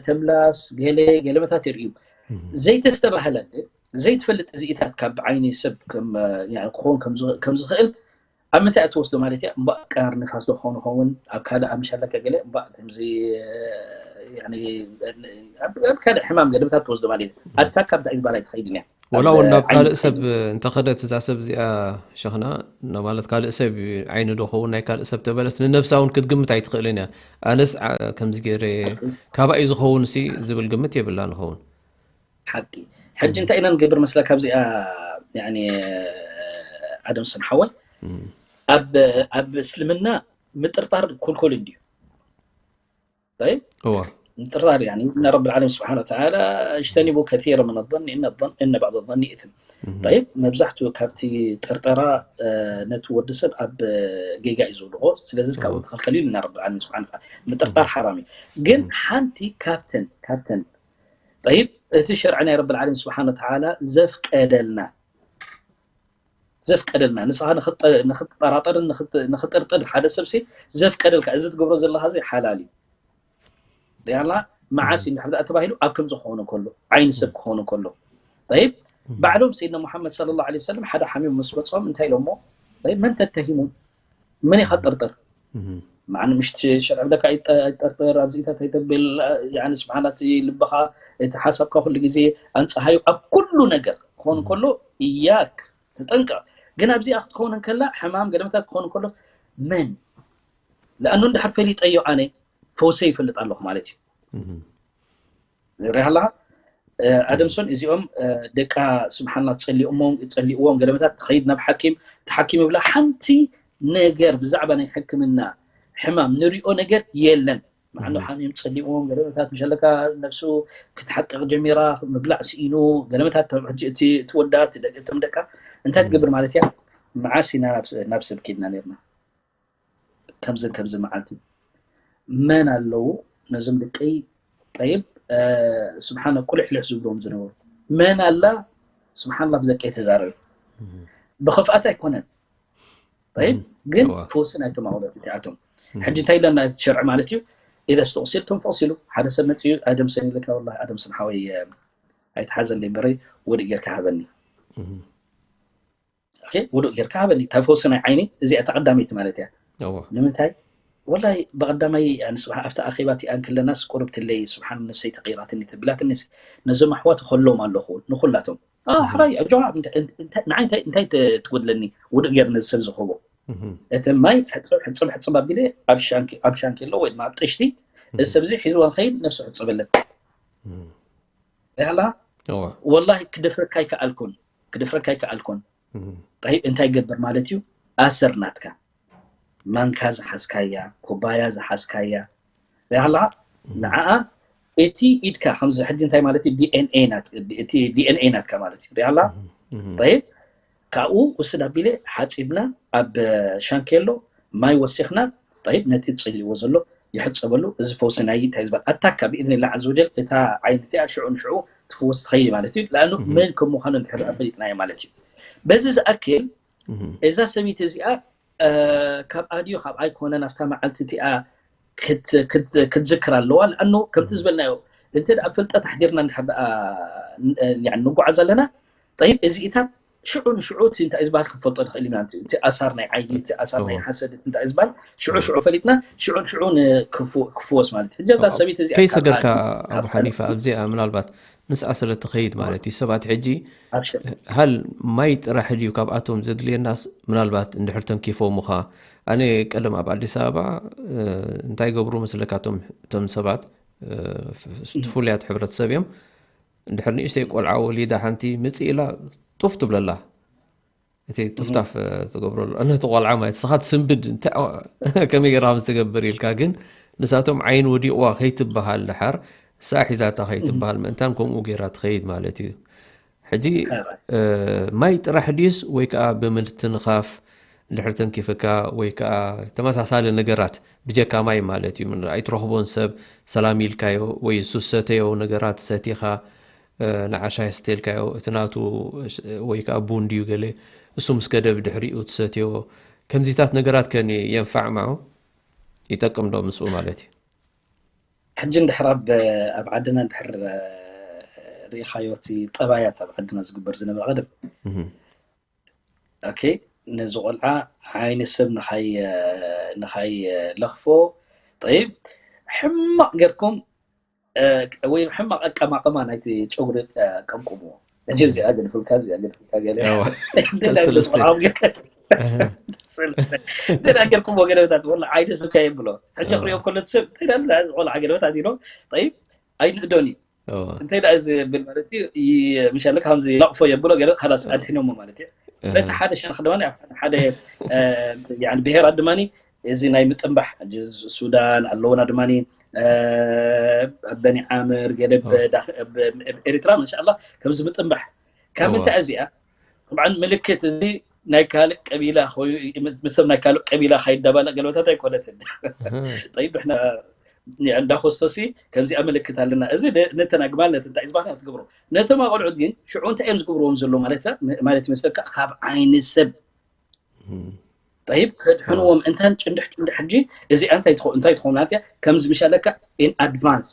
ተምላስ ገለ ገለመታት ይርእዩ። ዘይተስተባህለ ዘይትፈልጥ እዚኢታት ካብ ዓይኒ ሰብ ክኸውን ከም ዝኽእል ኣብ ምንታይ ትወስዶ ማለት እያ። እምባእ ቀናር ንፋስ ዶ ክኸውን ይኸውን ኣብ ካልእ ምሽ ኣለካ ገለ እምባእ ከምዚ ኣብ ካልእ ሕማም ገለመታት ትወስዶ ማለት እዩ። ኣድካ ካብ እንታይ ዝበላ ትኸይድን እያ። ወላ እውን ናብ ካልእ ሰብ እንተኸደት እዛ ሰብ እዚኣ ሸኽና ማለት ካልእ ሰብ ዓይኒ ዶ ኸውን ናይ ካልእ ሰብ ተበለስ ንነብሳ እውን ክትግምት ኣይትኽእልን እያ። ኣነስ ከምዚ ገይረ ካባይ ዝኸውን ሲ ዝብል ግምት የብላ ንኸውን። ሓቂ ሕጂ እንታይ ኢና ንገብር መስላ ካብዚኣ ኣደምሰን ሓወይ ኣብ እስልምና ምጥርጣር ኩልኩል እንድዩ። طيب እዋ ምጥርጣር يعني إن رب العالمين سبحانه وتعالى اجتنبوا كثيرا من الظن إن الظن إن بعض الظن إثم طيب መብዛሕትኡ ካብቲ ጥርጠራ ነቲ ወዲ ሰብ ኣብ ጌጋ እዩ ዝውድቆ። ስለዚ ካብኡ ተኸልከል እዩ ና ረብ ዓለሚን ስብሓን ምጥርጣር ሓራም እዩ። ግን ሓንቲ ካብተን ካብተን طيب እቲ ሸርዒ ናይ ረብ ዓለሚን ስብሓን ተዓላ ዘፍቀደልና ዘፍቀደልና ንስኻ ንኽትጠራጠርን ንኽጥርጥር ሓደ ሰብ ሲ ዘፍቀደልካ እዚ ትገብሮ ዘለኻ እዚ ሓላል እዩ። ሪኣላ መዓስ እዩ እንድሕር ደኣ ተባሂሉ ኣብ ከምዚ ክኾኑ ከሎ ዓይኒ ሰብ ክኾኑ ከሎ طيب ባዕሎም ሰይድና ሙሓመድ صلى الله عليه وسلم ሓደ ሓሚም ምስ መፅኦም እንታይ ኢሎሞ طيب መን ተተሂሙ መን ኢኻ ጥርጥር ማዕነ ምሽቲ ሸርዕ ብለካ ኣይጠርጥር ኣብዚኢታት ኣይተብል ስብሓናት ልብኻ እቲ ሓሳብካ ኩሉ ግዜ ኣንፀሃዩ ኣብ ኩሉ ነገር ክኾን ከሎ እያክ ተጠንቀቕ ግን ኣብዚኣ ክትኸውን ከላ ሕማም ገለመታት ክኾን ከሎ መን ለኣኑ እንድሕር ፈሊጠዮ ኣነ ፈውሰ ይፈልጥ ኣለኹ ማለት እዩ ሪሃላ ኣደምሶን እዚኦም ደቃ ስብሓና ፀሊእዎም ገለመታት ትኸይድ ናብ ሓኪም እቲ ሓኪም ይብላ ሓንቲ ነገር ብዛዕባ ናይ ሕክምና ሕማም ንሪኦ ነገር የለን ማዕኑ ሓሚም ፀሊእዎም ገለመታት ምሸለካ ነፍሱ ክትሓቅቕ ጀሚራ ምብላዕ ስኢኑ ገለመታት ሕጂ እቲ ወዳ እቶም ደቃ እንታይ ትገብር ማለት እያ መዓስ ኢና ናብ ሰብ ኪድና ነርና ከምዝን ከምዚ መዓልቲ መን ኣለዉ ነዞም ደቀይ ጠይብ ስብሓን ቁልሕ ልሕ ዝብሎም ዝነበሩ መን ኣላ ስብሓንላ ብዘቀይ ተዛረብ ብክፍኣት ኣይኮነን ጠይብ ግን ፈውሲ ናይቶም ኣውለት እቲኣቶም ሕጂ እንታይ ኢለና ሸርዒ ማለት እዩ ኢዛ ስተቕሲልቱም ፈቕሲሉ ሓደ ሰብ መፅኡ ኣደምሰን ኢልካ ወላ ኣደምሰን ሓወይ ኣይትሓዘለይ በረይ ወዲ ጌርካ ሃበኒ ውዱእ ጌርካ ሃበኒ እታ ፈውሲ ናይ ዓይኒ እዚኣ እታ ቀዳመይቲ ማለት እያ ንምንታይ ወላይ ብቀዳማይ ንስብሓ ኣብቲ ኣኼባ እቲኣ እንክለናስ ቁርብትለይ ስብሓን ነብሰይ ተቀይራትኒ ተቢላትኒስ ነዞም ኣሕዋት ከሎም ኣለኹ ንኩላቶም ሕራይ ኣጆኻ ንዓይ እንታይ ትጎድለኒ ውዱእ ጌር ነዚ ሰብ ዝኸቦ እቲ ማይ ሕፅብ ሕፅብ ኣቢለ ኣብ ሻንኪ ኣሎ ወይ ድማ ኣብ ጥሽቲ እዚ ሰብ እዚ ሒዝዋ ንኸይድ ነብሱ ሕፅበለን ያላ ወላሂ ክደፍረካ ኣይከኣልኩን ክደፍረካ ኣይከኣልኩን ጠይብ እንታይ ገብር ማለት እዩ ኣሰር ናትካ ማንካ ዝሓዝካያ ኩባያ ዝሓዝካያ ያላ ንዓኣ እቲ ኢድካ ከምዚ ሕጂ እንታይ ማለት እዩ ዲኤንኤ ናትካ ማለት እዩ ያላ ጠይብ ካብኡ ውስድ ኣቢለ ሓፂብና ኣብ ሻንኬሎ ማይ ወሲኽና ጠይብ ነቲ ፅልዎ ዘሎ ይሕፀበሉ እዚ ፈውሲ ናይ እንታይ ዝበል ኣታካ ብኢዝኒላ ዓዘ ወጀል እታ ዓይነቲ እያ ሽዑ ንሽዑ ትፍወስ ትኸይድ ማለት እዩ ለኣኑ መን ከም ምዃኑ እንድሕር ፈሊጥናዮ ማለት እዩ በዚ ዝኣክል እዛ ሰበይቲ እዚኣ ካብ ኣድዮ ካብ ኣይኮነ ናብታ መዓልቲ እቲኣ ክትዝክር ኣለዋ ለኣኑ ከምቲ ዝበልናዮ እንተ ኣብ ፍልጠት ኣሕዲርና እንድሕር ንጓዓዝ ኣለና ጠይብ እዚኢታት ሽዑ ንሽዑ እቲ እንታይ ዝበሃል ክንፈልጦ ንኽእል ኢና እቲ ኣሳር ናይ ዓይኒ እቲ ኣሳር ናይ ሓሰድ እንታይ ዝበሃል ሽዑ ሽዑ ፈሊጥና ሽዑ ንሽዑ ክፍወስ ማለት ሕጂ እዛ ሰበይቲ እዚኣ ከይሰገርካ ኣቡ ሓኒፋ ኣብዚኣ ምናልባት ምስኣ ስለ ትኸይድ ማለት እዩ ሰባት ሕጂ ሃል ማይ ጥራሕ ድዩ ካብኣቶም ዘድልየናስ ምናልባት እንድሕር ተንኪፎሙኻ ኣነ ቀደም ኣብ ኣዲስ ኣበባ እንታይ ገብሩ መስለካ እቶም ሰባት ፍሉያት ሕብረተሰብ እዮም እንድሕር ንእሽተይ ቆልዓ ወሊዳ ሓንቲ ምፅእ ኢላ ጡፍ ትብለላ እቲ ጥፍጣፍ ትገብረሉ ነቲ ቆልዓ ማለት ስኻ ትስንብድ እንታይ ከመይ ገይራ ምስ ትገብር ኢልካ ግን ንሳቶም ዓይን ወዲቕዋ ከይትበሃል ድሓር እሳ ሒዛታ ከይትበሃል ምእንታን ከምኡ ገይራ ትኸይድ ማለት እዩ ሕጂ ማይ ጥራሕ ድዩስ ወይ ከዓ ብምትንኻፍ ድሕሪ ተንኪፍካ ወይ ከዓ ተመሳሳሊ ነገራት ብጀካ ማይ ማለት እዩ? ኣይትረኽቦን ሰብ ሰላም ኢልካዮ ወይ እሱ ዝሰተዮ ነገራት ሰቲኻ ንዓሻ የስተልካዮ እቲ ናቱ ወይ ከዓ ቡን ድዩ ገለ እሱ ምስ ከደ ብድሕሪኡ ትሰትዮ ከምዚታት ነገራት ከ የንፋዕ ማዑ ይጠቅም ዶ ምስኡ ማለት እዩ? ሕጂ እንድሕር ኣብ ኣብ ዓድና እንድሕር ርኢኻዮ እቲ ጠባያት ኣብ ዓድና ዝግበር ዝነበረ ቀደም ኦኬ ነዚ ቆልዓ ዓይኒ ሰብ ንኻይ ንኻይ ለኽፎ ጠይብ ሕማቕ ጌርኩም ወይ ሕማቕ ኣቀማቕማ ናይቲ ጨጉሪ ቀምቁምዎ ሕጂ እዚኣ ገድፍልካ እዚኣ ገድፍልካ ገለ ገና ጌርኩም ወገደታት ወላ ዓይኒ ስብካ የብሎ ሕጂ ክሪኦ ከሎ ሰብ እንታይ ዳል እዚ ቆልዓ ገለበታት ኢሎ ጠይብ ኣይንእዶን እዩ እንታይ ዳ እዚ ብል ማለት እዩ ምሻለ ከምዚ ነቕፎ የብሎ ገለ ካላስ ኣድሕኖሞ ማለት እዩ በቲ ሓደ ሸነኽ ድማ ሓደ ብሄራት ድማ እዚ ናይ ምጥንባሕ ሱዳን ኣለውና ድማ በኒ ዓምር ገለ ኤሪትራ እንሻላ ከምዚ ምጥንባሕ ካብ ምንታይ እዚኣ طبعا ምልክት እዚ ናይ ካልእ ቀቢላ ምስ ናይ ካልእ ቀቢላ ካይዳባላ ገለበታት ኣይኮነትን طيب احنا እንዳ ኮስቶሲ ከምዚኣ ምልክት ኣለና እዚ ነተን ኣግማል ነተን እንታይ ዝበሃል ትገብሮ ነቶም ኣቆልዑት ግን ሽዑ እንታይ እዮም ዝገብርዎም ዘሎ ማለት ማለት ይመስለካ ካብ ዓይኒ ሰብ طيب ከድሕንዎም እንታን ጭንድሕ ጭንድሕ ሕጂ እዚኣ እንታይ ትኸውን እንታይ ትኸውን ማለት ከምዚ ምሻለካ in advance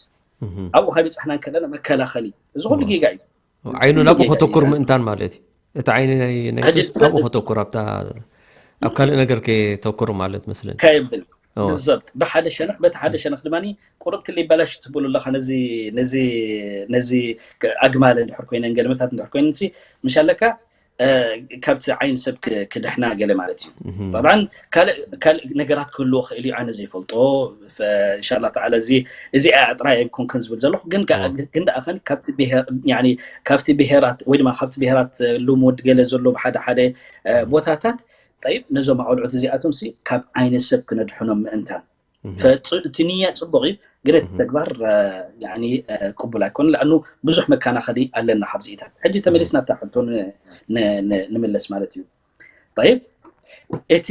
ኣብኡ ካብ ይብፅሕና ከለና መከላኸሊ እዚ ኩሉ ጌጋ እዩ ዓይኑ ናብኡ ከተኩር ምእንታን ማለት እዩ እቲ ዓይኒ ናብኡ ከተኩር ኣብታ ኣብ ካልእ ነገር ከተኩር ማለት መስለኒ ከይብል ብዘብጥ ብሓደ ሸነኽ በቲ ሓደ ሸነኽ ድማ ቁርብቲ ሊበላሽ ትብሉ ኣለካ ነዚ ነዚ ነዚ ኣግማል እንድሕር ኮይነን ገለመታት እንድሕር ኮይነን ምሻለካ ካብቲ ዓይኒ ሰብ ክድሕና ገለ ማለት እዩ طبعا ካልእ ነገራት ክህልዎ ክእል እዩ ኣነ ዘይፈልጦ እንሻላ ተዓላ እዚ እዚኣ ጥራይ ኣይኮንከን ዝብል ዘለኹ ግን ግን ደኣ ከን ካብቲ ብሄር ካብቲ ብሄራት ወይ ድማ ካብቲ ብሄራት ልሙድ ገለ ዘሎ ብሓደ ሓደ ቦታታት ጠይብ ነዞም ኣቆልዑት እዚኣቶም ሲ ካብ ዓይኒ ሰብ ክነድሕኖም ምእንታን እቲ ንያ ፅቡቅ እዩ ግን እቲ ተግባር ቅቡል ኣይኮነ ለኣኑ ብዙሕ መከናኸሊ ኣለና ካብዚኢታት ሕጂ ተመሊስና ኣብታ ሕቶ ንምለስ ማለት እዩ ይብ እቲ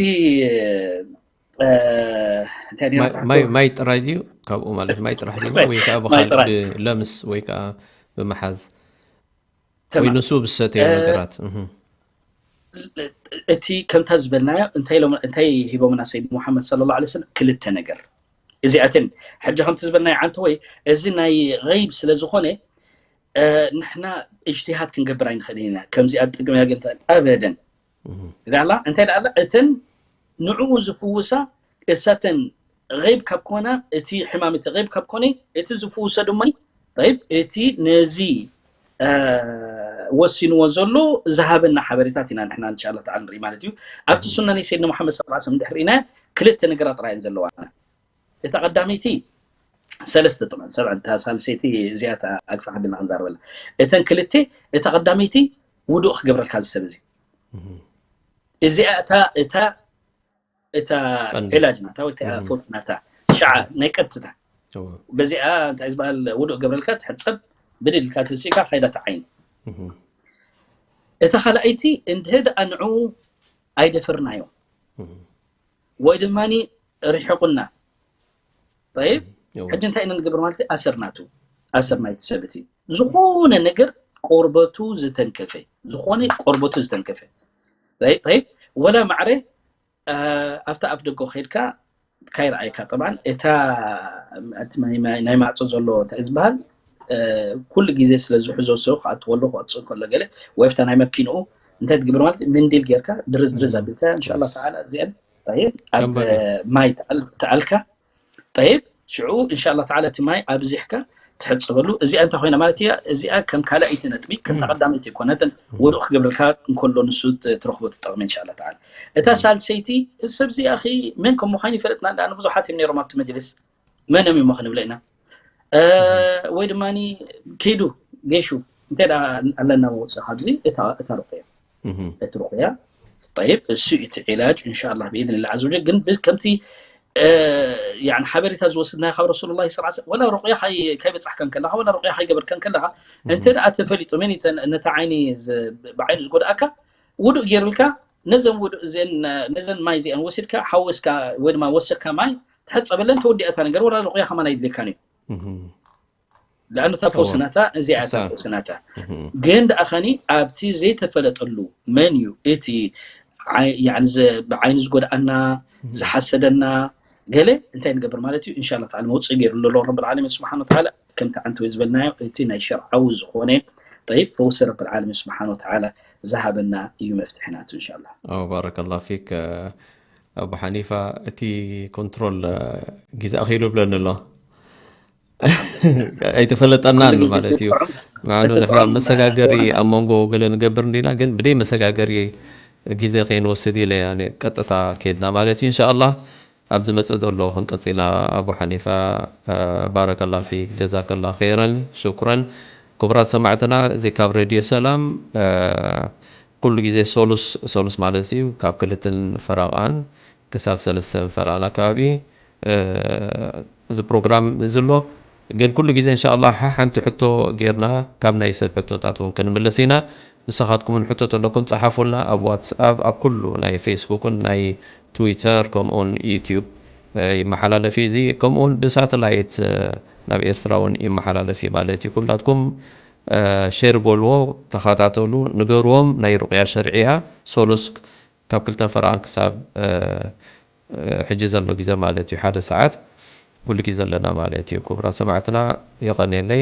ማይ ጥራይ ድዩ ካብኡ ማለት ማይ ጥራሕ ድዩ ወይ ከዓ ብካል ብለምስ ወይ ከዓ ብምሓዝ ወይ ንሱ ብሰተዮ ነገራት እቲ ከምታ ዝበልናዮ እንታይ ሂቦምና ሰይድ ሙሓመድ ስለ ላ ስለም ክልተ ነገር እዚኣተን ሕጂ ከምቲ ዝበልናዮ ዓንተ ወይ እዚ ናይ غይብ ስለ ዝኾነ ንሕና እጅትሃድ ክንገብር ኣይንኽእልን ኢና ከምዚኣ ጥቅሚ ኣበደን ላ እንታይ ደኣላ እተን ንዕኡ ዝፍውሳ እሳተን غይብ ካብ ኮና እቲ ሕማም እቲ غይብ ካብ ኮነ እቲ ዝፍውሰ ድማ طيب እቲ ነዚ ወሲንዎ ዘሎ ዝሃበና ሓበሬታት ኢና ንሕና እንሻላ ተዓላ ንርኢ ማለት እዩ ኣብቲ ሱና ናይ ሰይድና ሙሓመድ ስ ሰለም እንድሕር ኢና ክልተ ነገራት ጥራየን ዘለዋና እታ ቀዳመይቲ ሰለስተ ጥቕን ሰብዓ እታ ሳልሰይቲ እዚኣ ኣግፋሕ ኣቢልና ክንዛረበላ እተን ክልተ እታ ቀዳመይቲ ውዱእ ክገብረልካ ዝሰብ እዚ እዚኣ እታ እታ እታ ዒላጅ ናታ ወይ ፈውስ ናታ ሸዓ ናይ ቀጥታ በዚኣ እንታይ ዝበሃል ውዱእ ገብረልካ ትሕፀብ ብድልካ ትንሲእካ ካይዳ ተዓይኑ እታ ካልኣይቲ እንድህር ደኣ ንዑ ኣይደፈርናዮ ወይ ድማ ርሕቁና ይብ ሕጂ እንታይ ኢና ንገብር ማለት ኣሰር ናቱ ኣሰር ናይቲ ሰብ እቲ ዝኾነ ነገር ቆርበቱ ዝተንከፈ ዝኾነ ቆርበቱ ዝተንከፈ ይብ ወላ ማዕረ ኣብታ ኣፍ ደጎ ከድካ ካይረኣይካ ጠብዓን እታ ናይ ማዕፆ ዘሎ እንታይ ዝበሃል ኩሉ ግዜ ስለ ዝሕዞ ሰው ክኣትወሉ ክወፅእ ከሎ ገለ ወይ ፍታ ናይ መኪንኡ እንታይ ትግብር ማለት ምንዲል ጌርካ ድርዝ ድርዝ ኣቢልካ እንሻላ ተዓላ እዚአን ኣብ ማይ ተኣልካ ጠይብ ሽዑ እንሻላ ተዓላ እቲ ማይ ኣብዚሕካ ትሕፀበሉ እዚኣ እንታይ ኮይና ማለት እያ እዚኣ ከም ካልኣይቲ ነጥቢ ከም ተቐዳመይቲ ይኮነትን ውዱእ ክገብረልካ እንከሎ ንሱ ትረክቦ ትጠቕሚ እንሻላ ተዓላ እታ ሳልሰይቲ እዚ ሰብ እዚኣ ኺ መን ከም ምዃን ይፈለጥና ዳ ብዙሓት እዮም ነይሮም ኣብቲ መጅልስ መን እዮም እሞ ክንብለ ኢና ወይ ድማ ከይዱ ጌሹ እንታይ ኣለና መውፅእ ካብዚ እታ ሩቅያ እቲ ሩቅያ طيب እሱ እቲ ዒላጅ እንሻላ ብኢድን ላ عز وجل ግን ከምቲ እ፣ ያኒ ሓበሬታ ዝወስድናዮ ካብ ረሱሉላህ ሰለላሁ ዐለይሂ ወሰለም፣ ወላ ሩቕያ ካይ-፣ ካይበጻሕካን ከለኻ፣ ወላ ሩቕያ ካይገበርካን ከለኻ፣ እንተ ደኣ ተፈሊጡ መን እዩ ተን-፣ ነታ ዓይኒ ዝ-፣ ብዓይኑ ዝጎድኣካ፣ ውዱእ ገይሩልካ፣ ነዘን ውዱእ እዘን፣ ነዘን ማይ እዚኣን ወሲድካ፣ ሓወስካ ወይ ድማ ወሰካ ማይ፣ ተሕጸበለን፣ ተወዲኣታ ነገር፣ ወላ ሩቕያ ከማን ኣይድልየካን እዩ። ለኣኑ እታ ፈውስናታ እዚኣ እታ ፈውስናታ። ግን ደኣ ኸኒ ኣብቲ ዘይተፈለጠሉ መን እዩ እቲ ዓይ-፣ ያኒ ዘ-፣ ብዓይኒ ዝጎድኣና፣ ዝሓሰደና፣ ገለ እንታይ ንገብር ማለት እዩ? ኢንሻላህ ተዓላ መውፅኢ ገይሩ ኣሎ ረብል ዓለሚን ስብሓን ወተዓላ። ከምቲ ዓንተ ወይ ዝበልናዮ እቲ ናይ ሸርዓዊ ዝኾነ ጠይብ ፈውሲ ረብል ዓለሚን ስብሓን ወተዓላ ዝሃበና እዩ መፍትሒ ናቱ ኢንሻላህ። ኣው ባረከላ ፊክ። ኣቡ ሓኒፋ እቲ ኮንትሮል ግዜ ኣኺሉ ብለኒ ኣሎ። ኣይተፈለጠናን ማለት እዩ። ምዕኑ ንሕና መሰጋገሪ ኣብ መንጎ ገለ ንገብር እንዲና፣ ግን ብደይ መሰጋገሪ ግዜ ከይንወስድ ኢለ ያኔ ቀጥታ ከይድና ማለት እዩ። ኢንሻኣላህ ኣብ ዝመጽእ ዘሎ ክንቀጽላ። ኣቡ ሓኒፋ ባረከላ ፊክ ጀዛከላ ኸይረን ሹክረን። ክቡራት ሰማዕትና እዚ ካብ ሬድዮ ሰላም ኩሉ ግዜ ሶሉስ ሶሉስ ማለት እዩ ካብ ክልትን ፈረቓን ክሳብ ሰለስተን ፈረቓን ኣካባቢ እዚ ፕሮግራም እዚ ኣሎ። ግን ኩሉ ግዜ እንሻላ ሓንቲ ሕቶ ጌርና ካብ ናይ ሰብ ሕቶታት እውን ክንምልስ ኢና። ንስኻትኩም እውን ሕቶ ተለኩም ጸሓፉልና ኣብ ዋትስኣፕ ኣብ ኩሉ ናይ ፌስቡክን ናይ ትዊተር ከምኡውን ዩቲዩብ ይመሓላለፍ እዩ። እዚ ከምኡውን ብሳተላይት ናብ ኤርትራ እውን ይመሓላለፍ እዩ ማለት እዩ። ኩላትኩም ሼር በልዎ፣ ተኸታተሉ፣ ንገርዎም ናይ ሩቕያ ሸርዕያ ሶሉስ ካብ ክልተን ፈረቓን ክሳብ ሕጂ ዘሎ ግዜ ማለት እዩ ሓደ ሰዓት ኩሉ ግዜ ኣለና ማለት እዩ። ክቡራት ሰማዕትና የቐንየለይ፣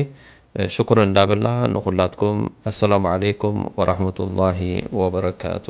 ሽኩር እንዳበልና ንኹላትኩም ኣሰላሙ ዓለይኩም ወራሕመቱላሂ ወበረካቱ።